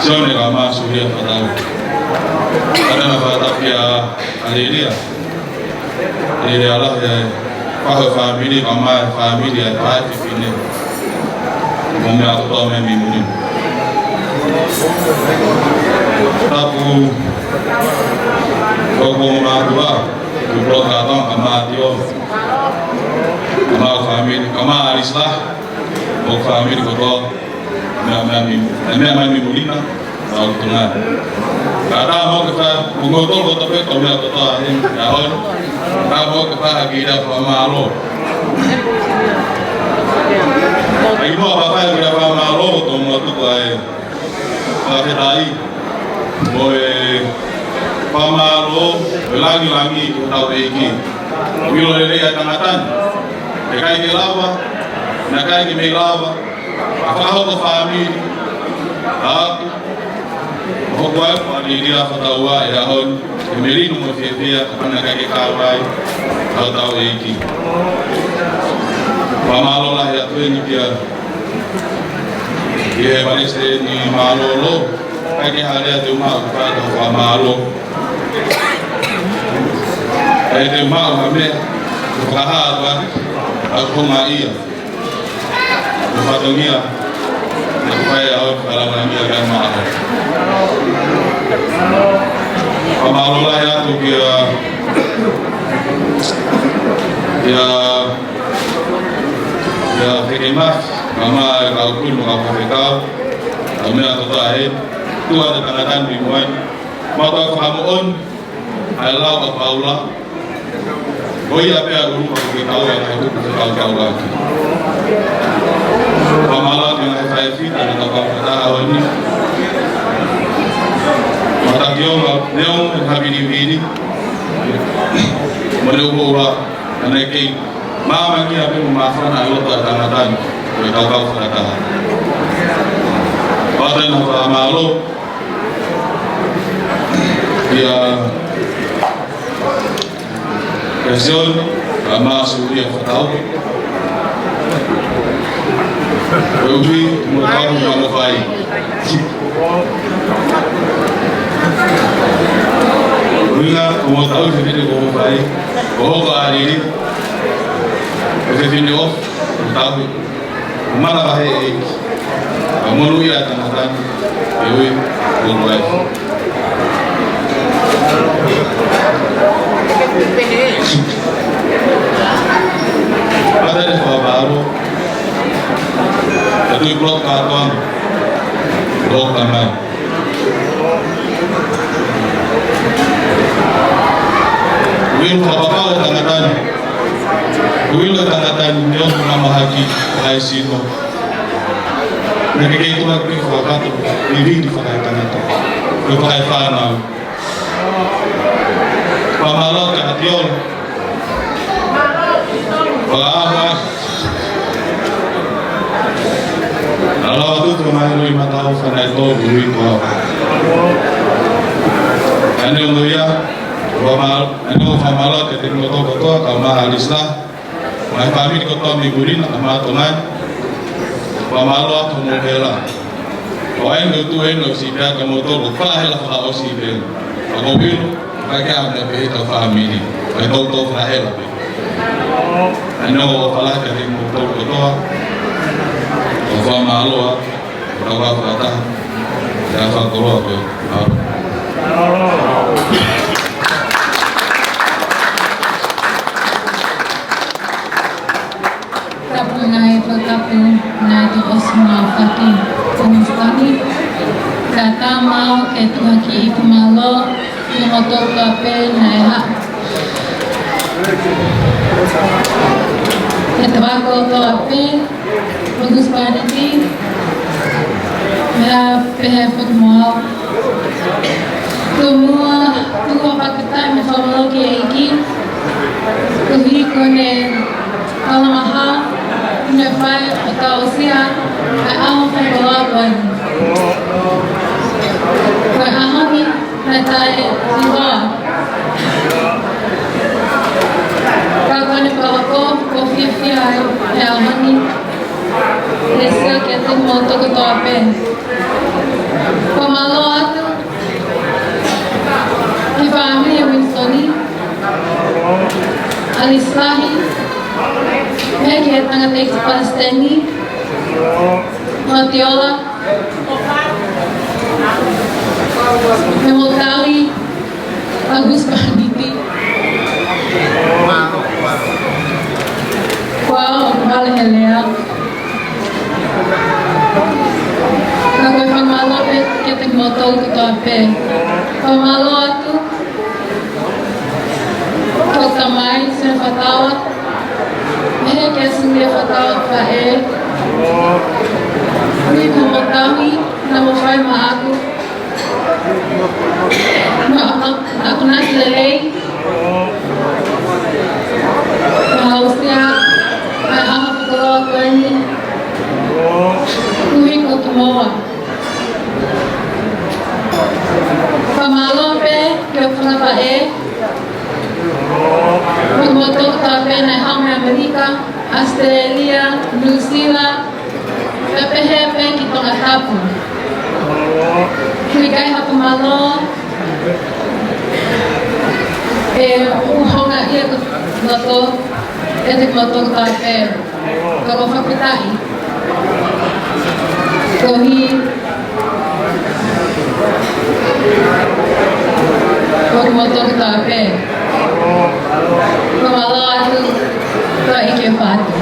Sione kae ʻumaʻā Sulia Fatau. Pea toe ʻoatu e fakatapu kia ʻAlilia. ʻAlilia lahi ʻa e faʻu fāmili, kae ʻumaʻā e fāmili ʻa e faʻē fefine. Mo e meʻa kotoa mei muli. Tapu ki he ongo mātuʻa, ki he Pulotu Kātoanga, kae ʻumaʻā Tio. Kae ʻumaʻā e fāmili, kae ʻumaʻā ʻAlisi lahi, mo e fāmili kotoa. Meʻa, meʻa mai, meʻa mai mei muli na, ʻa e ʻOtua. Kae ʻatā mo ke fai, mo kimoutolu kotoa pē, kau meʻa kotoa ʻi he ʻaho ni. Kae ʻatā mo ke fai ha kiʻi lea fakamālō. ʻAi mo papa e kiʻi lea fakamālō, tō mo tuku ai. Fakafetaʻi. Mo e fakamālō, mo e langilangi ki hotau ʻEiki. ʻOku ʻilo lelei ʻa e tangata ni. ʻIkai ke lava, naʻe ʻikai ke mei lava. Fakahoko fāmili. ʻA, hoko ai, ʻa, ʻAlilia Fatau ʻi he ʻaho ni. Ke melino mo fiefia, ka naʻe ʻikai ke kau ai. Hotau ʻEiki. Fakamālō lahi atu eni kia, ki he palesiteni mālōlō. ʻIkai ke ʻi ai ha lea te u maʻu, ka ko e fakamālō. ʻE te u maʻu ha meʻa, ko e fakahā atu ʻa e konga ia. Ko e fatongia, ʻe fai ʻa e fakalāngilangi ʻa e maʻa. Fakamālō lahi atu kia, kia, kia Fikimafi, kae ʻumaʻā e kau pule mo e kau faifekau, kau meʻa kotoa ē, tuʻu atu e tangata ni mei muʻa ni, mo e kau fakamoʻoni, ʻa e lau ʻa Paula, ko ia pē ʻa e ʻulu ʻoku ke kau ai, ʻa e ʻulu ʻoku ke kau kau ʻaki. Fakamālō ki he ngaahi faifekau, naʻa nau kau fakataha ʻaho ni. Mo e takionga, neongo e havinivini. Mo e ʻuhoua, naʻe kei māmangia pē mo māfana ʻa e loto ʻa e tangata ni, ko e kau kau fakataha. Pea toe ʻoatu e fakamālō, kia, kia Sione, kae ʻumaʻā Sulia Fatau. Ko e ʻuhi, mo e kau mo e fai. Ko e ʻuhinga, ko e tau fefine ko e fai. Ko hoku ʻalili. Ko e fefine ʻo, ko e tau. Mana ka he ʻEiki. Ka monūʻia e tangata ni, ʻe ui, ko e ʻai. Pea toe ʻoatu e fakamālō, ʻa e Tuʻi Pulotu Kātoanga, ʻo ka mai. Uiu fakapapau e tangata ni. Uiu e tangata ni, neongo ʻene mahaki, ʻa e sino. Naʻe ʻikai ke tuʻu hake ke fakakakato, ʻi he vili fakaetangata. Ko e fakaefānau. Fakamālō kia Tiola. Fakaʻaho. Aloha tutu mai lui matau fana e tō lui kua. Ane o ia, fakamālō, ane o fakamālō ki he tēnei kotoa kotoa, kae ʻumaʻā ʻAlisi lahi. Mo e fāmili kotoa mei muli na, kae ʻumaʻā Tonga ni. Fakamālō atu mo hela. ʻO ʻai ke u tuʻu eni ʻo siʻi pea ka mo tō ko fakahela fakaʻosi pē. Ka ko pilo, ka ke ame pē he tau fāmili. Ka e tau tō fakahela pē. ʻAi nō ʻo fala ka ke mo tō kotoa. ʻO fakamālō atu. Tau kau fakataha. Tau fakakoloa koe. ʻAu. Tapu, naʻe fakatapu, naʻe tō ʻosi mo faki komisitoni. Ka tau maʻu ke tuʻu hake ʻi he mālō, ʻi he motuʻa pē naʻe haʻu. He tavako kotoa pē, August Paniti, meʻa pehē foki mo au. Tomuʻa, tomuʻa fakafetaʻi mo fakamālō ki he ʻEiki. Koeʻuhi ko ʻene ʻaloʻofa, ne fai ʻo tausia ʻa e ʻaho fakakoloa ko eni. Ko e ʻaho ni, naʻe taʻehiva. Ka ko ʻene fakahoko, ʻoku ou fiefia ai he ʻaho ni. Ke sio kiate kimoutolu kotoa pē. Fakamālō atu ki he fāmili ʻo Winsoni, ʻAlislahi, mo e kiʻi tangataʻeiki palesiteni, Matiola, mo Taui, August Paniti. Kuo u vale he lea. Ka ko e fakamālō pē kiate kimoutolu kotoa pē. Fakamālō atu ki hoʻo tamai, Sene Fataua, mo e kiʻi siʻi Fataua faʻē. Ni ko mo Taui, naʻa mo fai maʻaku. Naʻa, naʻa, naʻa ku nasi lelei. Naʻa hausia, ʻa e ʻaho fakakoloa ko eni. Koeʻuhi ko kimoua. Fakamālō pē ki hoku fanga faʻē. Mo kimoutolu kotoa pē naʻe haʻu mei ʻAmelika, ʻAositelēlia, Nuʻusila, pea pehē pē ki Tongatapu. He ʻikai ha fakamālō ʻe ʻuhinga ia ki he loto ʻiate kimoutolu kotoa pē. Ka ʻoku ou fakafetaʻi. Koeʻuhi ko kimoutolu kotoa pē. Fakamālō atu, ko e ʻEiki ʻofa atu.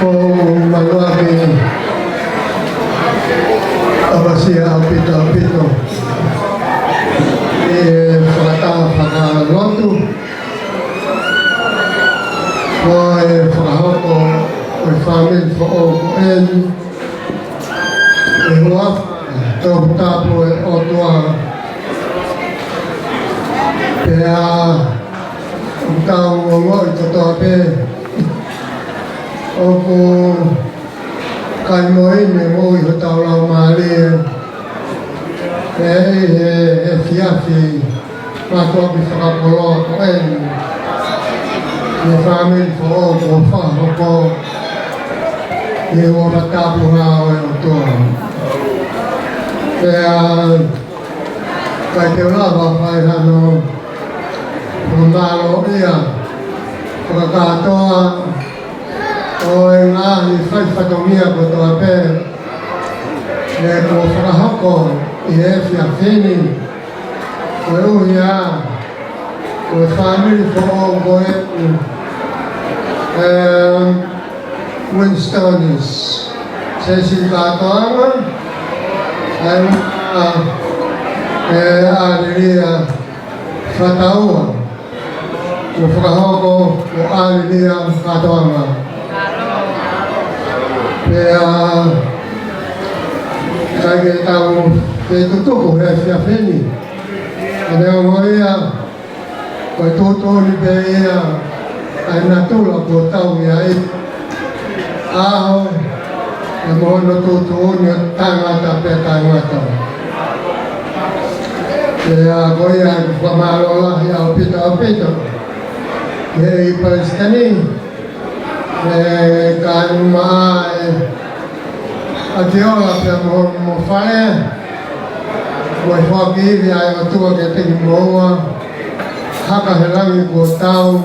ʻOku ou maluʻaki ʻapasia ʻaupito, ʻaupito ʻi he fakataha fakalotu mo e fakahoko ʻo e fāmili foʻou ko eni. ʻI he huafa toputapu ʻo e ʻOtua. Pea ʻoku tau ongoʻi kotoa pē ʻoku ʻikai moʻoni ʻene moʻui hotau laumālie. Pea ʻi he, he efiafi mātuʻaki fakakoloa ko eni, ʻi he fāmili foʻou kuo fakahoko ʻi he huafa tapu ʻo e ʻOtua. Pea ʻikai te u lava fai hano fakamālōʻia fakakātoa ʻo e ngaahi fai fatongia kotoa pē ʻe kuo fakahoko ʻi he efiafi ni, koeʻuhi ko e fāmili foʻou ko eni ʻo e Winstonis. Siʻi kātoanga, ʻa e, ʻa e ʻAlilia Fataua. Kuo fakahoko ʻo ʻAlilia Fataua. Pea ʻikai ke tau fetukutuku he efiafi ni. Ka neongo ia, ko e tuʻutuʻuni pē ia ʻa e natula kuo tau ʻi ai. ʻAho, ʻa e moʻoni tuʻutuʻuni ʻo tangata pē tangata. Pea ko ia ʻoku ou fakamālō lahi ʻaupito, ʻaupito ki he ʻEiki Palesiteni, ʻa e kāinga, ʻa e ʻAtiola pea mo, mo fale, mo e foaki ivi ʻa e ʻOtua kiate kimoua, haka he langi kuo tau,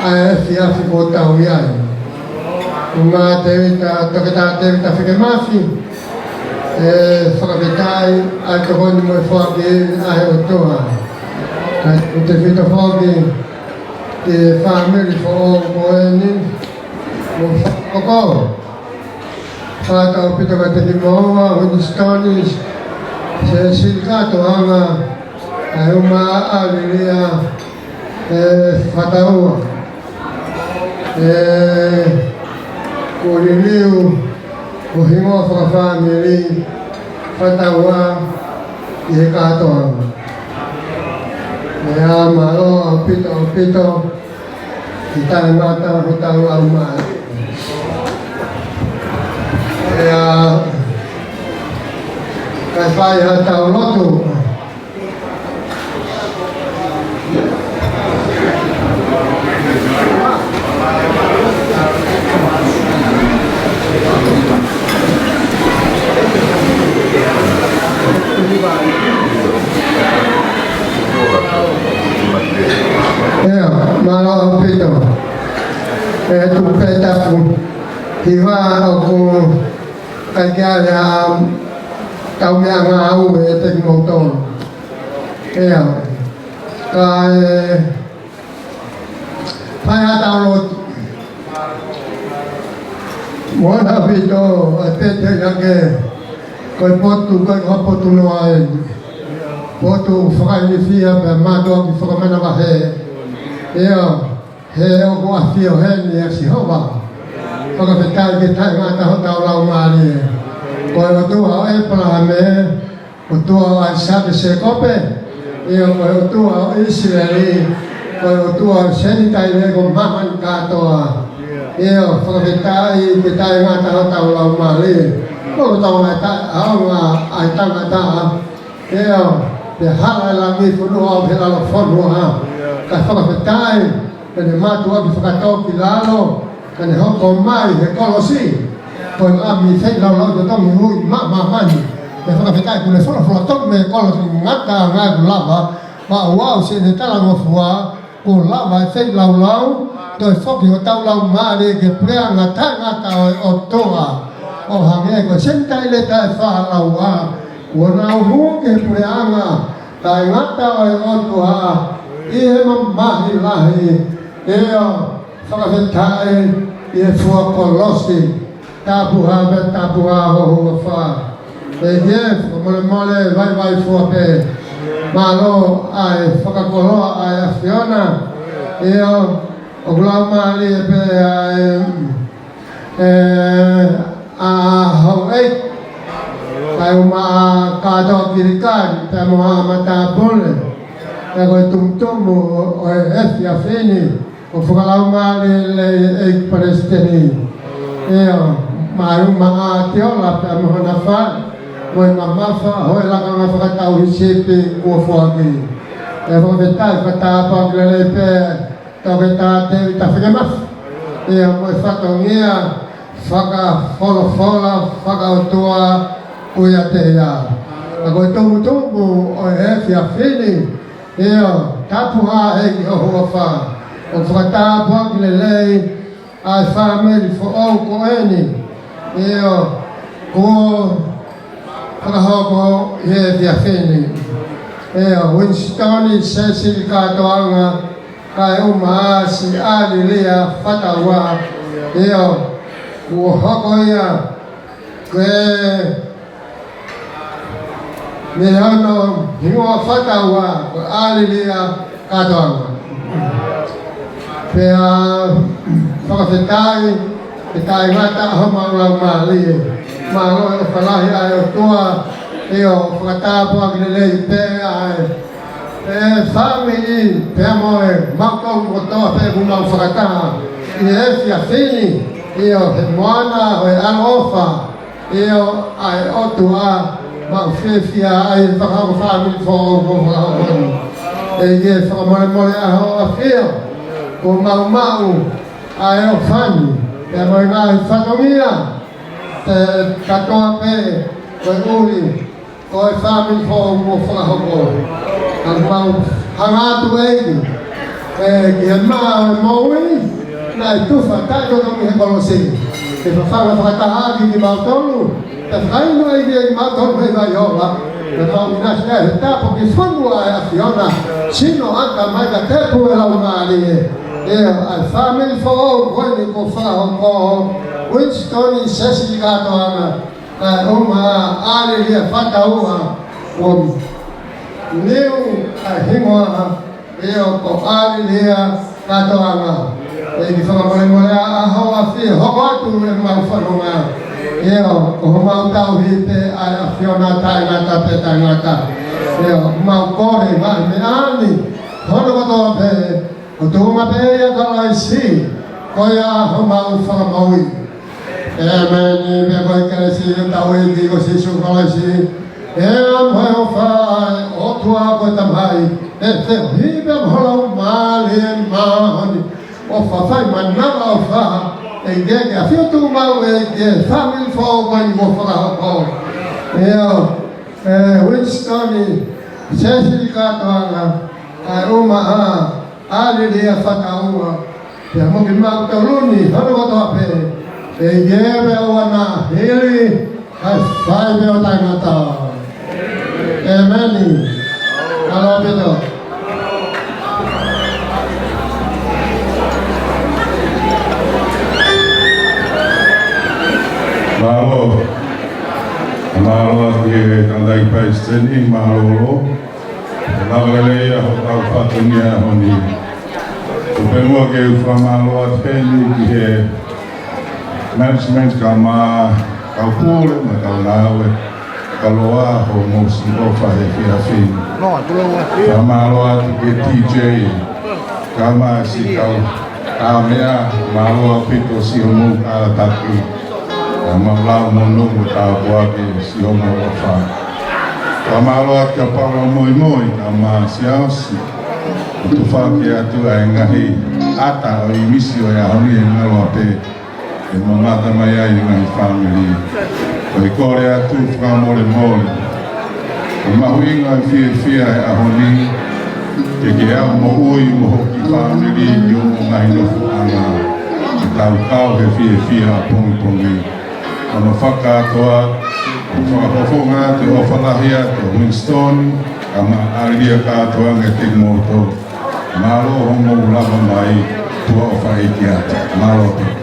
ʻa e efiafi kuo tau ʻi ai. Ko Tēvita, Toketā Tēvita Fekemafi, ʻe fakafetaʻi ʻa e tokoni mo e foaki ʻa e ʻOtua. Kae tefito foki ki he fāmili foʻou ko eni, mo e fakakoloa. Fakataha ʻaupito kiate kimoua, Winston, Sesili Katoanga, ʻa e uma ʻa Lilia, ʻe Fataua. ʻE, kuo liliu ho hingoa fakafāmili, Fataua, ʻi he kātoanga. ʻE, ʻa, mālō ʻaupito, ʻaupito, ʻi he taʻengata hotau laumālie. ʻE, ʻa, kae fai haʻatau lotu. ʻIo, mālō ʻaupito. ʻE tuku pē tapu hiva ʻoku ʻikai ke ʻi ai haʻatau meʻangāue ʻiate kimoutolu. ʻIo, kae fai haʻatau lotu. Moʻoni ʻaupito, ʻa e pehē ange, ko e potu, ko e potu noa eni. Potu fakailifia pea mātuʻaki fakamanavahē. ʻIo, he ʻoku ʻafio heni ʻa Sihova. Fakafetaʻi ki he taʻengata hotau laumālie. Ko e ʻOtua ʻo ʻĒpalahame, ʻOtua ʻo ʻAisake, Sēkope, ʻio, ko e ʻOtua ʻo ʻIsileli, ko e ʻOtua ʻo e Senitaile, ko māmani kātoa. ʻIo, fakafetaʻi ki he taʻengata hotau laumālie. Ko e tau ʻa e ta-, ʻaonga ʻa e tangata, ʻio, pea hala e langi, fonua ʻo aʻu ki he lalo fonua. Kae fakafetaʻi, pea ne mātuʻaki fakatō ki lalo, ka ne hoko mai he kolosi, ko e ʻami feilaulau ʻo e totongi hui ʻa māmani. Pea fakafetaʻi kuo ne folofola toki mei he kolosi, ngata ange kuo lava, pea ʻoku ʻi ai siʻene talangofua, kuo lava e feilaulau, toe foki hotau laumālie ki he puleʻanga taʻengata ʻo e ʻOtua. ʻO hangē ko e Senitaile taʻefaʻalaua, kuo nau hū ki he puleʻanga taʻengata ʻo e ʻOtua, ʻi he mamahi lahi, ʻio, fakafetaʻi ʻi he fua kolosi, tapuhā pē tapuhā ho huafa. ʻEiki, fakamolemole, vaivai fua pē. Mālō ʻa e fakakoloa ʻa e ʻAfiona. ʻIo, ʻoku laumālie pē ʻa e, ʻe, ʻa houʻeiki, kae ʻumaʻā kātoa kilikali, pea mo haʻa matāpule. Pea ko e tumutumu ʻo e efiafi ni, ʻoku fakalaumālie lelei ʻEiki Palesiteni. ʻIo, mo e maʻa Tiola pea mo hona fale, mo e mamafa ʻo e lakanga fakatauhisipi kuo foaki. ʻE fakafetaʻi, fakatāpuaki lelei pē, Toketā Tēvita Fekemafi. ʻIo, mo e fatongia fakafolofola, fakaʻotua, ʻoku ʻiate ia. Ka ko e tumutumu ʻo e efiafi ni, ʻio, tapuhā ʻEiki ho huafa. ʻOku fakatāpuaki lelei ʻa e fāmili foʻou ko eni. ʻIo, kuo fakahoko ʻi he efiafi ni. ʻIo, Winston Sesili Katoanga, kae ʻumaʻā siʻi ʻAlilia Fataua. ʻIo, kuo hoko ia ko e mei hono hingoa Fataua, ko ʻAlilia Katoanga. Pea fakafetaʻi, ʻe taʻengata homau laumālie. Mālō e ʻofa lahi ʻa e ʻOtua, ʻio, fakatāpuaki lelei pē ʻa e, ʻe fāmili, pea mo e mautolu kotoa pē kuo mau fakataha ʻi he efiafi ni, ʻio, he moana ʻo e ʻaloʻofa, ʻio, ʻa e ʻOtua, maʻu fiefia ai e fakahoko fāmili foʻou kuo fakahoko ni. ʻEiki, fakamolemole ʻa hoʻo ʻafio, kuo mau maʻu ʻa e ʻofa ni, pea mo e ngaahi fatongia, pea kātoa pē, koeʻuhi ko e fāmili foʻou kuo fakahoko. Ka mau hanga atu, ʻEiki, ʻE, ki he mā ʻo e moʻui, naʻe tufa taʻetotongi he kolosi. Ke fafanga fakataha ʻaki kimautolu, ke fakainu ʻe he ʻEiki kimautolu mei he vaiola. Ke mau ʻinasi ai he tāpuaki fonu ʻa e ʻAfiona, sino ʻata mai ka tepu e Laumālie. ʻIo, ʻa e fāmili foʻou ko eni kuo fakahoko, Winston Sesi Katoanga, kae ʻumaʻā ʻa ʻAlilia Fataua, kuo niu ʻa e hingoa, ʻio, ko ʻAlilia Katoanga. ʻEiki, fakamolemole ʻa e ʻaho ʻa e fie hoko atu ʻemau fononga. ʻIo, ko homau tauhi pē ʻa e ʻAfiona taʻengata pē taʻengata. ʻIo, mau kole ngaahi meʻa ni, hono kotoa pē, ko e tuʻunga pē ʻia Kalaisi, ko ia homau Fakamoʻui. ʻĒmeni. Pea ko e kelesi ʻa hotau ʻEiki ko Sīsū Kalaisi, ʻa e ʻofa ʻa e ʻOtua ko e Tamai, ʻa e feohi pea mo e Laumālie Māʻoniʻoni, ʻofa fai manava ʻofa, ʻEiki, ke ʻafio tuʻu maʻu ʻEiki ki he fāmili foʻou ko eni kuo fakahoko. ʻIo, ʻe, Winston Sesi Katoanga, kae ʻumaʻā ʻa ʻAlilia Fataua, pea mo kimautolu ni hono kotoa pē, ʻEiki, pea ʻoua naʻa hili, kae fai pē ʻo taʻengata. ʻĒmeni. Mālō ʻaupito. Mālō. Mālō atu ki he tangataʻeiki palesiteni, mālō. Mālō lelei ʻa hotau fatongia he ʻaho ni. Tuku muʻa ke u fakamālō atu heni ki he management kae ʻumaʻā kau pule mo e kau ngāue, ka loa hoʻomou siʻi ʻofa he efiafi ni. Fakamālō atu ki he D J, kae ʻumaʻā siʻi kau ʻāmeʻa, mālō ʻaupito siʻi hoʻomou kātaki. Kae ʻumaʻā lau monū mo tāpuaki siʻi hoʻomou ʻofa. Fakamālō atu kia Paula Moimoi, kae ʻumaʻā Siaosi, ʻo tufaki atu ʻa e ngaahi ʻata ʻo e ʻīmisi ʻo e ʻaho ni he ngalo pē ʻe mamata mai ai e ngaahi fāmili. Ko e kole atu fakamolemole. Ko e mahuʻinga e fiefia he ʻaho ni, ke ke ʻaʻau moʻui mo hoʻo kiʻi fāmili ʻi hoʻomou ngaahi nofoʻanga. Ke tau kau he fiefia ʻapongipongi. Hono fakakātoa, fakafofonga atu e ʻofa lahi atu Winston, kae ʻumaʻā ʻAlilia Katoanga kiate kimoutolu. Mālō hoʻomou lava mai, tuʻa ʻofa ʻEiki atu. Mālō.